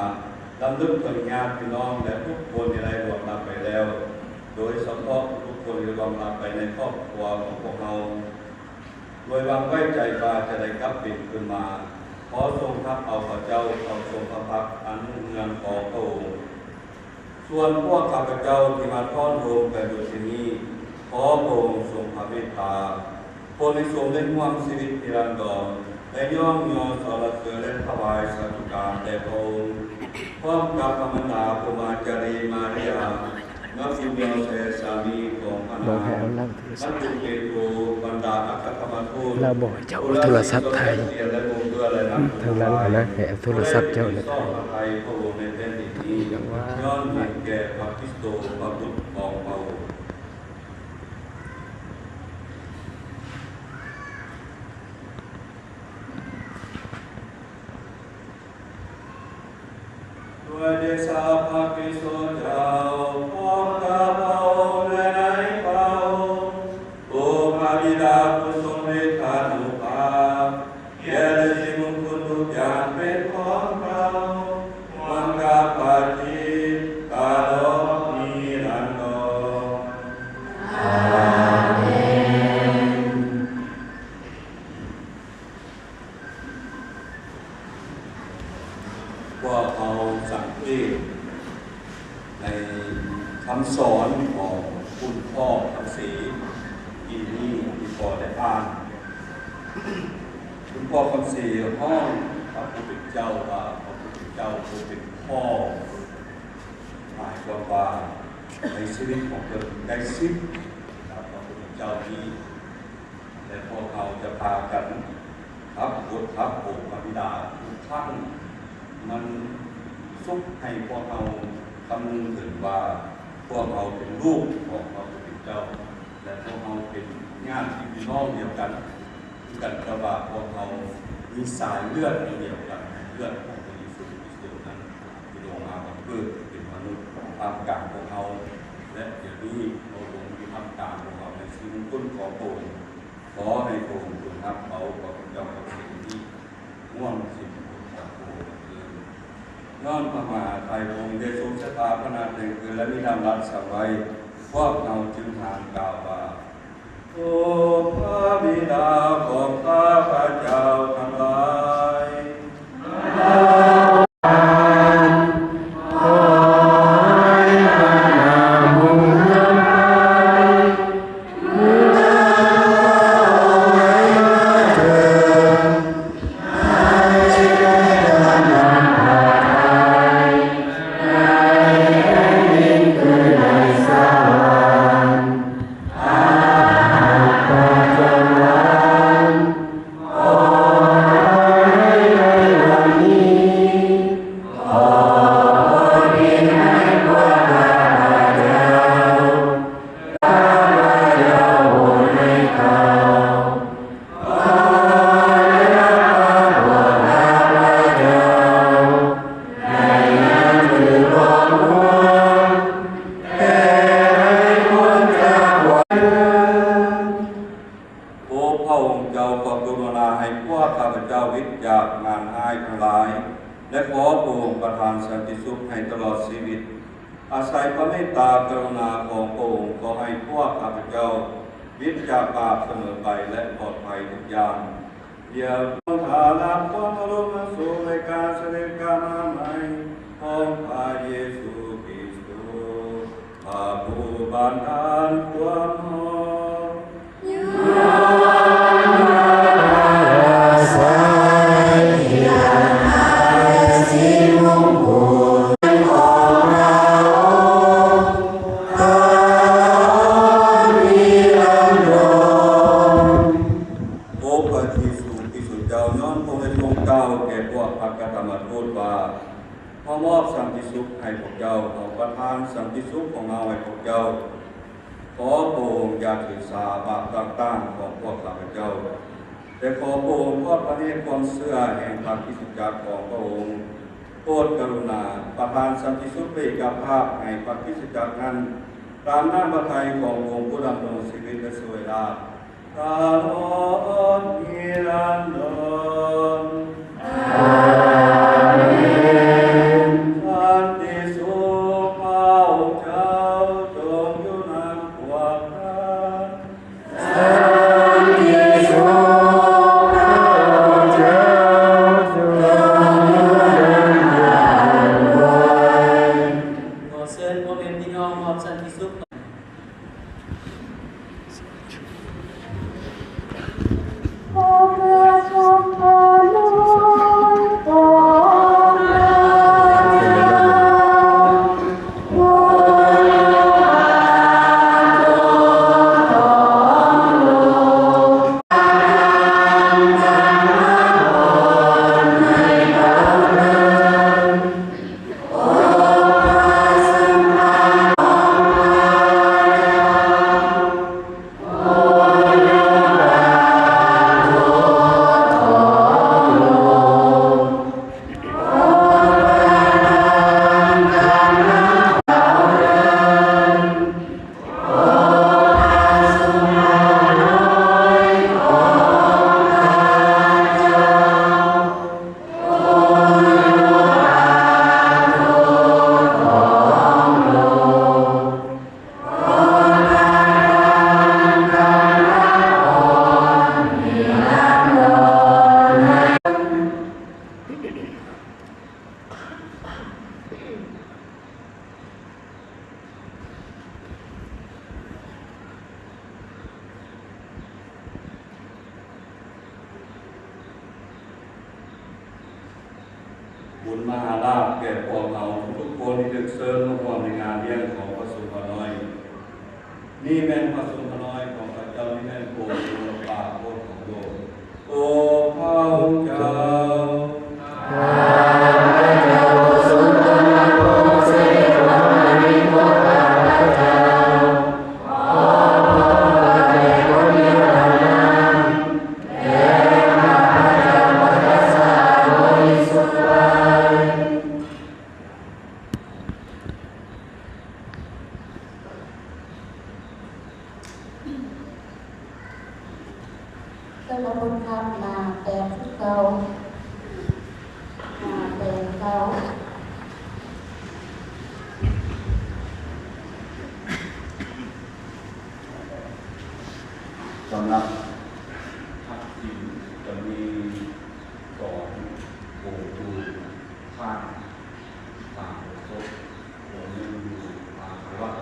ລຳລຶກເຖິງຍາດພີ່ນ້ອງ ແລະ ທຸກຄົນທີ່ໄດ້ລ່ວງລັບໄປແລ້ວ, ໂດຍສະເພາະທຸກຄົນທີ່ລ່ວງລັບໄປໃນຄອບຄົວຂອງພວກເຮົາ. ດ້ວຍຫວັງໄວ້ໃຈວ່າຈະໄດ້ກັບເປັນຄືນມາ, ຂໍຊົງຮັບເອົາເຂົາເຈົ້າເຂົ້າຊົມພະພັກອັນຮຸ່ງເຮືອງຂອງພະອົງ. ສ່ວນພວກຂ້າພະເຈົ້າທີ່ມາທ້ອນໂຮມກັນຢູ່ທີ່ນີ້, ຂໍພະອົງຊົງພະເມດຕາ, ໂປດໃຫ້ສົມໄດ້ຮ່ວມຊີວິດນິລັນດອນ, ໄດ້ຍ້ອງຍໍສັນລະເສີນ ແລະ ຖວາຍສາທຸການແດ່ພະອົງ, ພ້ອມກັບພະມານດາພະມາຈາຣີມາເຣຍ, ນັກບຸນຍອດແທ້ສາມີຂອງພະນາງ, ນັກບຸນເປໂຕ, ບັນດາອັກຄະທຳມະທູດ, ລາວບໍ່ໃຫ້ເຈົ້າເອົາໂທລະສັບຖ່າຍ ທາງຫຼັງຫັ້ນນະ, ໃຫ້ເອົາໂທລະສັບເຈົ້ານະຖ່າຍ. ຍ້ອນເຫັນແກ່ພະຄຣິສໂຕ ພະບຸດຂອງເຮົາ. ດ້ວຍເດຊະພະຄຣິສຕເຈົ້າ, ພ້ອມກັບພະອົງ ແລະ ໃນພະອົງ, ໂອພະບິດາຜູ້ຊົງເມດຕານຸພາບ, ແກ່ສິລິມຸງຄຸນທຸກຢ່າງເປັນຂອງເຈົ້າ, ຮ່ວມກັບພະຄຣິສຕະ ຕະຫຼອດນິລັນດອນ. ອາເມນ. ພວກເຮົາສັງເກດ ໃນຄຳສອນຂອງຄຸນພໍ່ຄຳເສ ອີ່ນີ້ທີ່ພໍ່ໄດ້ອ່ານ, ຄຸນພໍ່ຄຳເສຮ້ອງພະຜູ້ເປັນເຈົ້າວ່າ ພະຜູ້ເປັນເຈົ້າຜູ້ເປັນພໍ່, ໝາຍຄວາມວ່າໃນຊີວິດຂອງເພິ່ນໃກ້ຊິດກັບພະຜູ້ເປັນເຈົ້ານີ້. ແລະ ພວກເຮົາຈະພາກັນຮັບບົດຮັບໂອພະບິດາທຸກຄັ້ງ. ມັນຊຸກໃຫ້ພວກເຮົາຄຳນຶງເຖິງວ່າ ພວກເຮົາເປັນລູກຂອງພະຜູ້ເປັນເຈົ້າ ແລະ ພວກເຮົາເປັນຍາດພີ່ນ້ອງດຽວກັນ ຄືກັນກັບວ່າພວກເຮົາມີສາຍເລືອດອັນດຽວກັນ, ເລືອດຂອງພະເຢຊູຄຣິສດຽວກັນ ທີ່ລົງມາບັງເກີດເປັນມະນຸດທ່າມກາງພວກເຮົາ ແລະ ດຽວນີ້ພະອົງຢູ່ທ່າມກາງພວກເຮົາໃນຊີວິດຄົນຂອງພະອົງ. ຂໍໃຫ້ພະອົງຊົງຮັບເອົາພວກເຈົ້າທັງສີ່ນີ້ຮ່ວມສິນບົດຂອງພະອົງເທີ້ນ. ຍ້ອນພະມະຫາໄທພະອົງໄດ້ຊົງຊະຕາປະນາແຈ້ງເກີດ ແລະ ມີດຳລັດສັ່ງໄວ້, ພວກເຮົາຈຶ່ງຫານກ່າວວ່າ ໂອພະບິດາຂອງຂ້າພະເຈົ້າທັງຫຼາຍ, ໂອພະອົງເຈົ້າ ພະກົຣຸນາໃຫ້ພວກຂ້າພະເຈົ້າວິດຈາກມານຮ້າຍທັງຫຼາຍ ແລະ ຂໍພະອົງປະທານສັນຕິສຸກໃຫ້ຕະຫຼອດຊີວິດ. ອາໄສພະເມດຕາກະຣຸນາຂອງພະອົງ, ຂໍໃຫ້ພວກຂ້າພະເຈົ້າວິດຈາກບາບສະເໝີໄປ ແລະ ປອດໄພທຸກຢ່າງ. ດຽວທານນຳຄວາມເຄົາລົບມາສູ່ໃນການສະເດັດກັບມາໃໝ່ຂອງພະເຢຊູຄຣິສໂຕ, ພະຜູ້ບັນດານຄວາມຮອດ. ໂອພະເຢຊູຄຣິສເຈົ້າ, ຍ້ອນພະອົງໄດ້ຊົງກ່າວແກ່ພວກພະກະຕຳມະທູດວ່າ, ເຮົາມອບສັນຕິສຸກໃຫ້ພວກເຈົ້າ, ເຮົາປະທານສັນຕິສຸກຂອງເຮົາໃຫ້ພວກເຈົ້າ. ຂໍພະອົງຢ່າຖືສາບາບຕ່າງໆຂອງພວກຂ້າພະເຈົ້າ, ແຕ່ຂໍພະອົງທອດພະເນດຄວາມເຊື່ອແຫ່ງພະຄຣິສຕະຈັກຂອງພະອົງ. ໂປດກະຣຸນາປະທານສັນຕິສຸກ ແລະ ເອກະພາບໃຫ້ພະຄຣິສຕະຈັກນັ້ນ, ຕາມນ້ຳພະໄທຂອງພະອົງຜູ້ດຳລົງຊີວິດ ແລະ ສວຍລາດ ຕະຫຼອດນິລັນດອນ. ອາເມນ. ສັນຕິສຸກພະອົງເຈົ້າຈົ່ງຢູ່ນຳພວກທ່ານ. ສັນຕິສຸກພະອົງເຈົ້າຈົ່ງຢູ່ນຳທ່ານດ້ວຍ. ຂໍເຊີນພໍ່ແມ່ພີ່ນ້ອງມອບສັນຕິສຸກ. ບຸນມະຫາລາບແກ່ພວກເຮົາທຸກໆຄົນທີ່ຖືກເຊີນມາຮ່ວມໃນງານລ້ຽງຂອງພະສົງຂ້ານ້ອຍ. ນີ້ແມ່ນພະສົງຂ້ານ້ອຍຂອງຂ້າພະເຈົ້າ, ນີ້ແມ່ນໂຄສົລະປາກໂຄນຂອງໂລກ. ໂອພະອົງເຈົ້າ. ຂ້າພະເຈົ້າປະສົງຕ້ອນຮັບພະອົງເສດເຂົ້າມາໃນພວກຂ້າພະເຈົ້າ. ຂໍພະອົງປະທານພະວິນຍານເທົ່ານັ້ນ ແກ່ຂ້າພະເຈົ້າ ພະເຈົ້າສາບໍລິສຸດໄວ້. ເຈົ້າພະຄຸນຄັບ ໜ້າແປດສິບເກົ້າ ໜ້າແປດສິບເກົ້າ. ສຳລັບພັກສິນຈະມີສອງໂຕຢູ່ຂ້າງ ສາມສົບ ໂຕໜຶ່ງຢູ່ທາງວັດ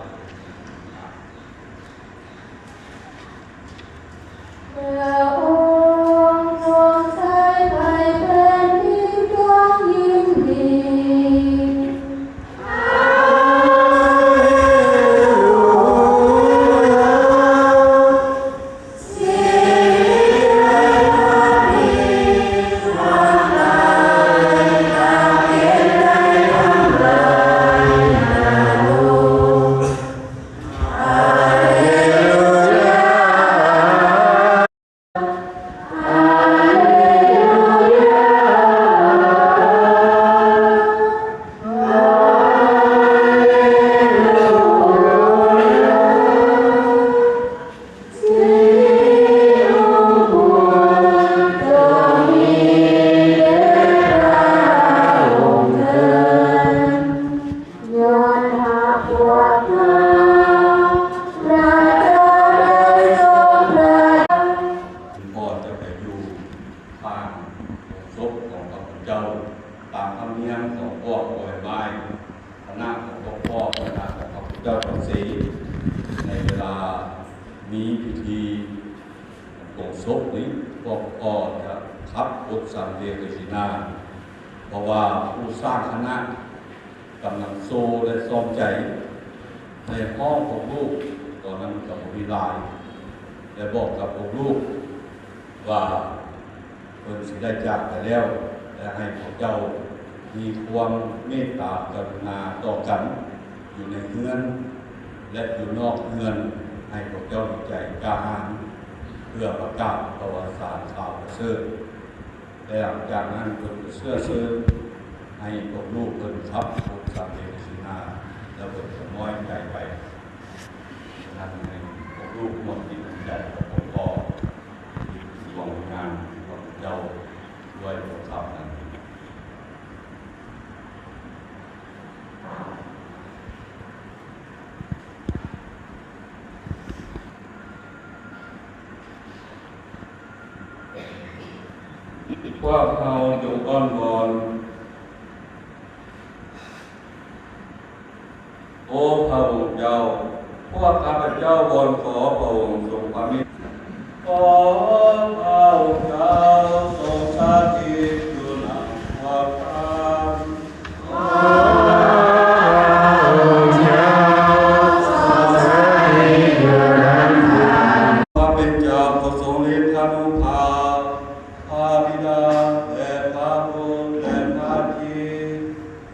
ພຣະອົງຊົງໄຊໄພແຜ່ນດິນ ຈົ່ງຍິນດີ. ຍ້ອນຫາພວກເຮົາ ພຣະເຈົ້າໄດ້ຊົງພຣະ ພໍ່ຈະໄປຢູ່ຂ້າງສົບຂອງຂ້າພະເຈົ້າ ຕາມທຳນຽມຂອງພວກບໍ່ໃຫ້ບາຍ ຄະນະຂອງພວກພໍ່ ຄະນະຂອງພະພຸດທະເຈົ້າທັງສີ່ ໃນເວລາມີພິທີ ໂກງສົບນີ້ ພວກພໍ່ຈະຂັບບົດສັງເວກເສນາ ເພາະວ່າຜູ້ສ້າງຄະນະກຳລັງໂຊ ແລະ ຊອມໃຈ ໃຫ້ຮ້ອງພວກລູກ ຕອນນັ້ນກໍບໍ່ມີຫຼາຍ ແລະ ບອກກັບພວກລູກວ່າ ເພິ່ນຊິໄດ້ຈາກໄປແລ້ວ ແລະ ໃຫ້ພວກເຈົ້າມີຄວາມເມດຕາກະລຸນາຕໍ່ກັນຢູ່ໃນເຮືອນ ແລະ ຢູ່ນອກເຮືອນ ໃຫ້ພວກເຈົ້າມີໃຈກ້າຫານ ເພື່ອປະກາດປະຫວັດສາດຂ່າວປະເສີດ. ແລະ ຫຼັງຈາກນັ້ນເພິ່ນກໍເຊື້ອເຊີນໃຫ້ພວກລູກເພິ່ນຂັບລົດສາມເອກະສິນາ ແລ້ວເພິ່ນກໍນ້ອຍໃຈໄປ. ສະນັ້ນໃຫ້ພວກລູກຮ່ວມຈິດຮ່ວມໃຈກັບພວກພໍ່ ດວງວິນຍານຂອງເຈົ້າດ້ວຍພວກເຂົານັ້ນ. ພວກເຮົາຈົ່ງອ້ອນວອນ ໂອພະອົງເຈົ້າ, ພວກຂ້າພະເຈົ້າວອນຂໍພະອົງຊົງພະເມດ ຂໍພະອົງເຈົ້າຊົງສະຖິດຢູ່ນຳພວກຂ້າພະເຈົ້າ. ພະເປັນເຈົ້າກໍຊົງລິດທານຸພາບ ພະບິດາ ແລະ ພະບຸດ ແລະ ພະຈິດ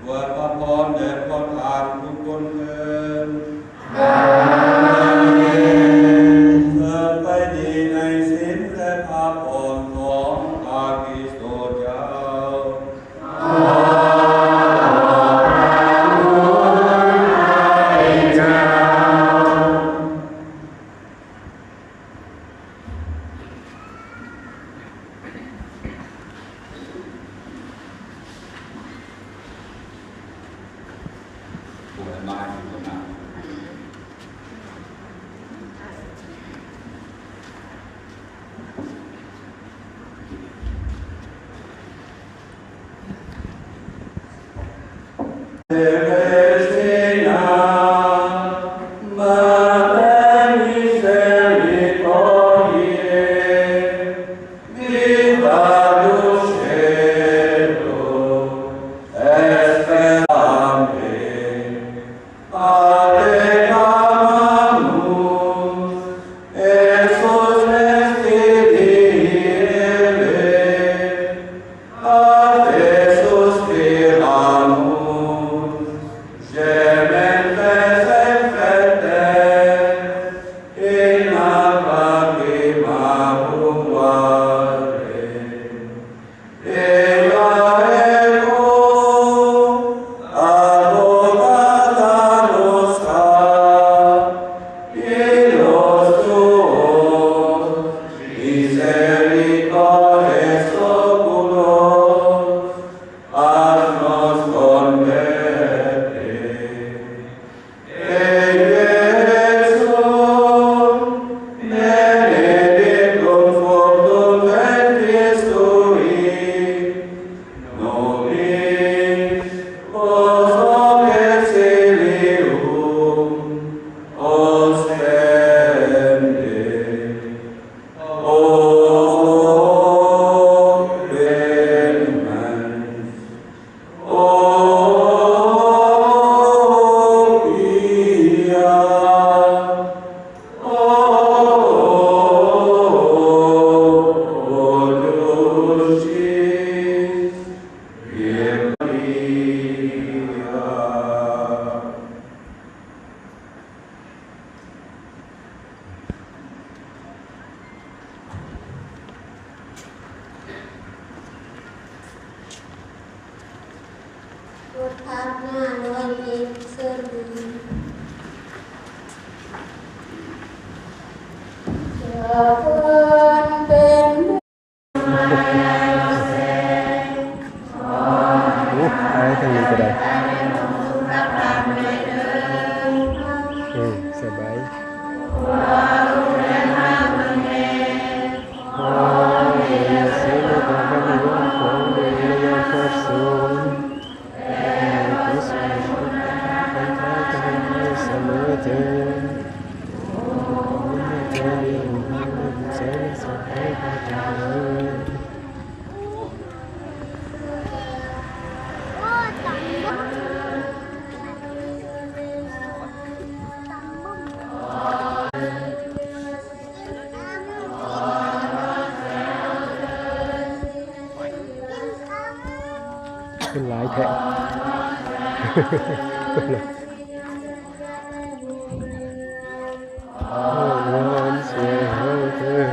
ອວຍພະພອນແດ່ພວກທ່ານທຸກຄົນເທີນ. ອາເມນ. ເຊີນໄປດີໃນສິນ ແລະ ພະພອນຂອງພະຄຣິສໂຕເຈົ້າ. ຂອບພະຄຸນພະເຈົ້າ. Alegramus, esus nisi dicere, ad te suspiramus, gementes et fete, in lacrimarum vale. Ea ego, advocata nostra, illos tuos misericordes oculos, haznos converter. Ejectio benedictum fructum ventris tui, nobis post exilium ostende. O clemens, O pia, O dulcis Virginia. ໂອ້ ອາຍທາງນີ້ກໍໄດ້. ເອີ ສະບາຍ. ຄົນຫຼາຍແທ້. ອ້ອນວອນຊ່ວຍເຮົາເທີ້ນ.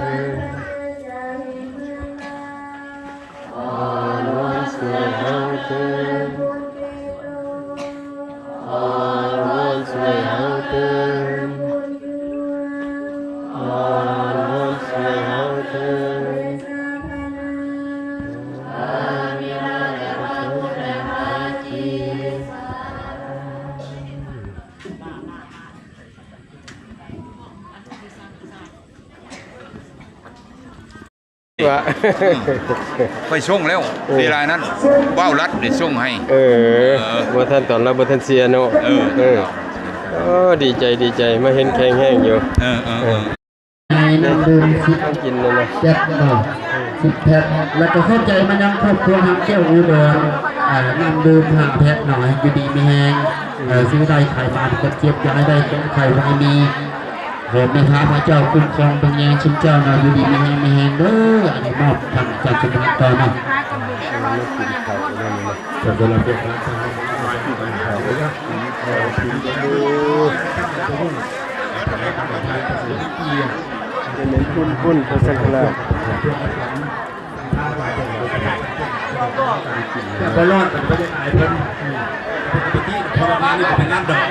ອ້ອນວອນຊ່ວຍເຮົາເທີ້ນ. ອ້ອນວອນຊ່ວຍເຮົາເທີ້ນ. ອ້ອນວອນຊ່ວຍເຮົາເທີ້ນ. ວ່າ ອືມ ຂ້ອຍສົ່ງແລ້ວ ເອີ ເວລານັ້ນ ເວົ້າລັດໄດ້ສົ່ງໃຫ້ ເອີ ເອີ ບໍ່ທັນ ຕອນລາວບໍ່ທັນເສຍເນາະ ເອີ ເອີ ໂອ້ ດີໃຈ ດີໃຈ ມາເຫັນແຂງແຮງຢູ່ ເອີ ເອີ ເອີ ເອີ ໃນນ້ຳດື່ມສິບ ກິນນັ້ນນະ ເຈັດເນາະ ເອີ ສິບແພັກ ແລ້ວກໍຂອບໃຈມາຍັງຄອບຄົວຮັກແກ້ວອຸດອນ ເອີ ນ້ຳດື່ມຫ້າແພັກເນາະ ໃຫ້ຢູ່ດີມີແຮງ ເອີ ຊື້ໄດ້ຂາຍມາ ຄົນເຈັບຢ່າໃຫ້ໄດ້ ຄົນໄຂ້ບໍ່ໃຫ້ມີ ຂໍແມ່ພະພະເຈົ້າຄຸ້ມຄອງເບິ່ງແຍງຊຸມເຈົ້າເນາະ ຢູ່ດີມີແຮງ ມີແຮງເດີ ອັນນີ້ມອບທາງຈາກສຸພະນັດຕໍ່ເນາະ ມາກິນເຂົ້ານຳເນາະ ເຈົ້າບໍ່ລະເປັນພະ ເປັນບຸນ ບຸນພະສັງຄະລາດ. ແຕ່ບໍ່ລອດກໍບໍ່ຢາກອາຍເພິ່ນ ເພິ່ນກໍໄປຕິ ເພາະວ່າງານນີ້ກໍເປັນງານດອກ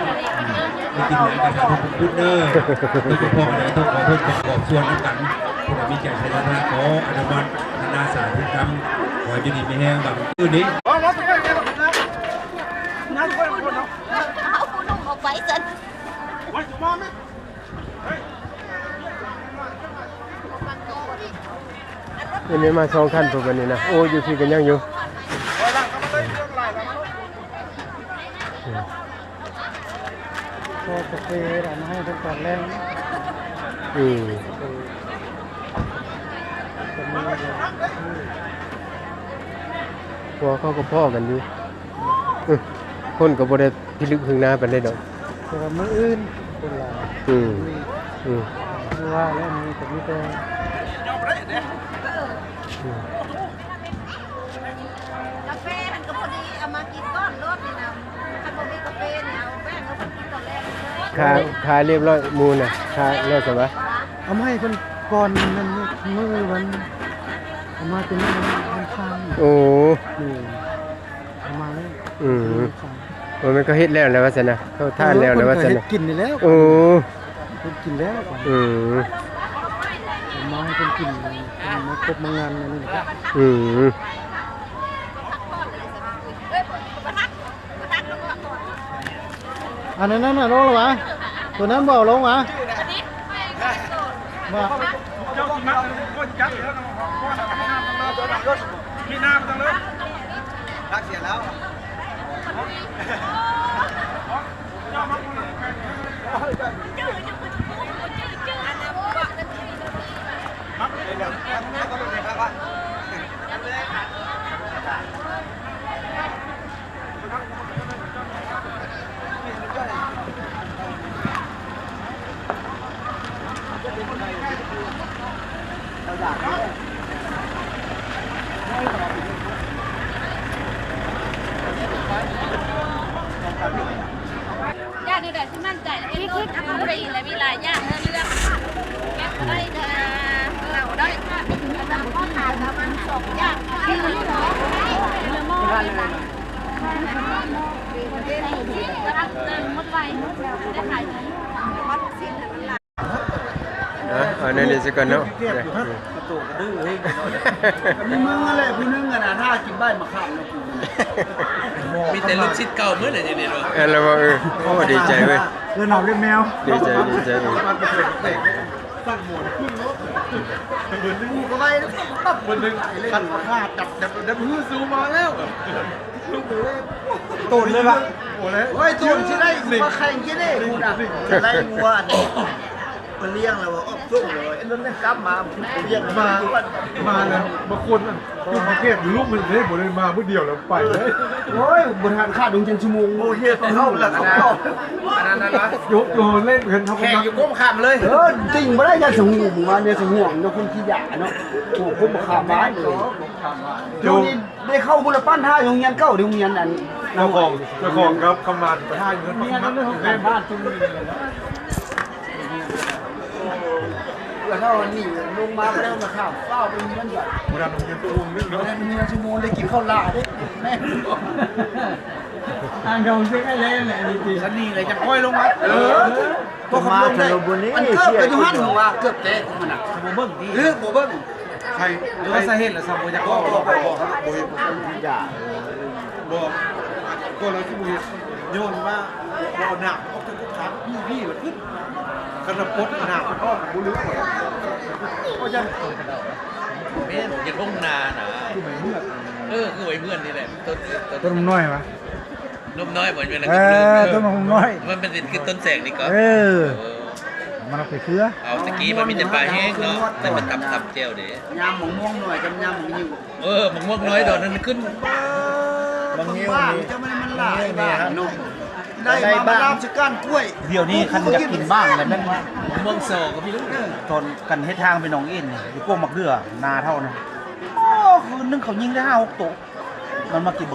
ໄປກິນຫຍັງກໍຖ້າເພິ່ນເປັນບຸນເດີ ໂດຍສະເພາະອັນໃດຕ້ອງຂໍເພິ່ນປະກອບສ່ວນນຳກັນ ຜູ້ໃດມີໃຈໃສ່ສາທາ ຂໍອະນຸໂມທະນາສາທຸນຳ ຂໍຢູ່ດີມີແຮງ ບາງມື້ນີ້ ເອົາຜູ້ໜຸ່ມອອກໄປຊັ້ນ. ນີ້ມີມາສອງຄັນພຸ້ນບັດນີ້ນະ ໂອ້ ຢູ່ພີ້ກໍຍັງຢູ່ ແຕ່ກາເຟເອົາມາໃຫ້ເພິ່ນຕອນແລງ ອືມ ເພາະວ່າເຂົາກໍພໍ້ກັນຢູ່ ເອີ ຄົນກໍບໍ່ໄດ້ພິລຶກຫຶງໜາປານໃດດອກ. ແຕ່ວ່າມື້ອື່ນເປັນຫຼາຍ. ອືມ ອືມ ຄືວ່າແລ້ວ ມື້ນີ້ກໍມີແຕ່ ອືມ ກາເຟຫັ້ນກໍພໍດີ ເອົາມາກິນກ່ອນໂລດນີ້ນະ. ຄັນບໍ່ມີກາເຟນີ້ ເອົາແປ້ງເອົາໄປກິນຕອນແລງ. ຂາຍ ຂາຍລຽບຮ້ອຍ ໝູ່ນະ ຂາຍແລ້ວຊະວະ? ເອົາມາໃຫ້ເພິ່ນກ່ອນນັ້ນ ມື້ວັນ ເອົາມາເປັນວັນອັງຄານ. ໂອ້ ນີ້ ເອົາມາແລ້ວ. ອືມ ເອີ ມັນກໍເຮັດແລ້ວແຫຼະວ່າຊັ້ນນະ ເຂົາທານແລ້ວແຫຼະວ່າຊັ້ນນະ. ເອີ ເພິ່ນກໍເຮັດກິນນີ້ແລ້ວ. ໂອ້ ເພິ່ນກິນແລ້ວ. ອືມ ເອົາມາໃຫ້ເພິ່ນກິນ ເພິ່ນມາຄົບມາງານອັນນີ້ແຫຼະ. ອືມ ອັນນັ້ນນະ ລົງແລ້ວຫວາ? ຕົວນັ້ນບໍ່ເອົາລົງຫວາ? ວ່າ ເຈົ້າກິນມັກ ຄົນຈັກແລ້ວເນາະ ມີນ້ຳຈັ່ງເລີຍ ຮັກເສຍແລ້ວ. ຢ່າງໃດຊິໝັ້ນໃຈ ເຮັດທຸກຢ່າງ ແລ້ວມີຫຼາຍຢ່າງໃຫ້ເລືອກ ແກງກໍໄດ້ ເອົາໄດ້ ອັນນັ້ນບໍ່ກິນ ສອງຢ່າງ ໝົດໄວ ໄດ້ຂາຍດີ. ເອົາແນວນີ້ຊະກ່ອນເນາະ. ມີມຶງຫັ້ນແຫຼະຜູ້ໜຶ່ງ ອັນນັ້ນ ຫາກິນໃບມະຂາມນຳກູ ມີແຕ່ລູກສິດເກົ່າໝົດແຫຼະ ຢູ່ນີ້ເນາະ. ເອີ ລະວ່າ ເອີ ໂອ້ ດີໃຈເວີ້ຍ ເອີ້ນເອົາເປັນແມວ ດີໃຈ ດີໃຈ. ເອີ ສັ່ງໝໍນຂຶ້ນເນາະ ເພິ່ນໜຶ່ງ ກູກໍໄວ ເພິ່ນໜຶ່ງ ຄັນວ່າຈັບ ຈັບ ຈັບ ຮືສູມາແລ້ວ. ໂຕນເລີຍວະ ໂອ້ຍ ໂຕນຊິໄດ້ມາແຂ່ງກິນເດ້ ພຸ້ນນະ ໄລ່ງົວອັນນີ້ ເພິ່ນລ້ຽງແລ້ວອອກສົ່ງເລີຍ ອັນນັ້ນກັບມາ ລ້ຽງມາ ມາແລ້ວ ບາງຄົນນັ້ນ ຢູ່ກຸງເທບຢູ່ລຸ່ມເພິ່ນເດ້ ບໍ່ໄດ້ມາມື້ດຽວແລ້ວໄປເລີຍ. ໂອ້ຍ ບໍ່ທັນຂາດດົງຈັນຊົ່ວໂມງ ໂອ້ຍ ເຮັດເຂົາລະ ອັນນັ້ນນະ ຍົກໂຕເຫຼັ້ນເພິ່ນ ເຮົາແຂ່ງຢູ່ກົມຂ້າມເລີຍ. ເອີ ຕິ່ງບໍ່ໄດ້ ຢ່າສະຫວງ ມາແນວສະຫວງເນາະ ຄົນຂີ້ຢາເນາະ ໂອ້ ກົມຂ້າມບ້ານເລີຍ ໂຕນີ້ ໄດ້ເຂົ້າພຸ້ນລະ ປັນທ້າຍໂຮງຮຽນເກົ່າເດ້ ໂຮງຮຽນອັນ ເຈົ້າຂອງ ເຈົ້າຂອງກັບຄຳມານໄປຖ່າຍເງິນ ເຮືອນເຮົາອັນນີ້ລົງມາບໍ່ໄດ້ມາຂ້າມ ຟ້າວໄປເຮືອນ ບໍ່ໄດ້ໂຮງຮຽນຊົ່ວໂມງໜຶ່ງເນາະ ບໍ່ໄດ້ໂຮງຮຽນຊົ່ວໂມງ ໄດ້ກິນເຂົ້າຫຼ້າເດ້ ແມ່ນ ອ່າງທອງເຊັກໄອແລນແຫຼະ ອັນນີ້ຕິ ຊັ້ນນີ້ເລີຍ ຈັກຄ່ອຍລົງມາ ເອີ ພວກເຂົາລົງໄດ້ ອັນເກີບກໍຢູ່ຫັ້ນ ວ່າເກີບແຕກຫັ້ນນະ ບໍ່ເບິ່ງຕິ ເອີ ບໍ່ເບິ່ງ. ໃຄ ຫຼືວ່າສາເຫດລະຊຳບໍ່ຢາກບອກ ບໍ່ ບໍ່ ບໍ່ເຮັດ ຢ່າ ບໍ່ ກໍລະຊິບໍ່ເຮັດ ຍ້ອນວ່າບໍ່ເອົາໜາມອອກຈາກກົກຂາ ມີ ມີລະຂຶ້ນ ຄັນລະປົດໜາມອອກບໍ່ເຫຼືອ ກໍຍັງ ແມ່ນ ເຮັດທົ່ງນານະ ຄືໄວເມືອນ ເອີ ຄືໄວເມືອນນີ້ແຫຼະ ຕົ້ນ ຕົ້ນ ຕົ້ນນ້ອຍຫວາ? ນົມນ້ອຍບໍ່ແມ່ນ ເອີ ຕົ້ນນົມນ້ອຍ ມັນເປັນຄືຕົ້ນແສງນີ້ກໍ ເອີ ມັນເອົາໄປເຄືອ ເອົາ ຕະກີ້ມັນມີແຕ່ປາແຫ້ງເນາະ ແຕ່ມັນຕຳ ຕຳແຈ່ວເດ້ ຍາມໝາກມ່ວງນ້ອຍກັບຍາມໝາກງິ້ວ ເອີ ໝາກມ່ວງນ້ອຍດອກນັ້ນຂຶ້ນ ໝາກງິ້ວນີ້ ເຈົ້າມັນ ມັນຫຼາຍບາດເນາະ ໄດ້ມາ ມາລາມສະການກ້ວຍ ດຽວນີ້ຄັນຢາກກິນບ້າງແລ້ວແມ່ນ ໝາກມ່ວງຊອກໍມີລູກ ຕອນກັນເຮັດທາງໄປໜອງເອັນ ຢູ່ກົກໝາກເດື່ອ ນາເຖົ້ານະ ໂອ້ ຄືນໜຶ່ງເຂົາຍິງໄດ້ຫ້າຫົກໂຕ ມັນມາກິນ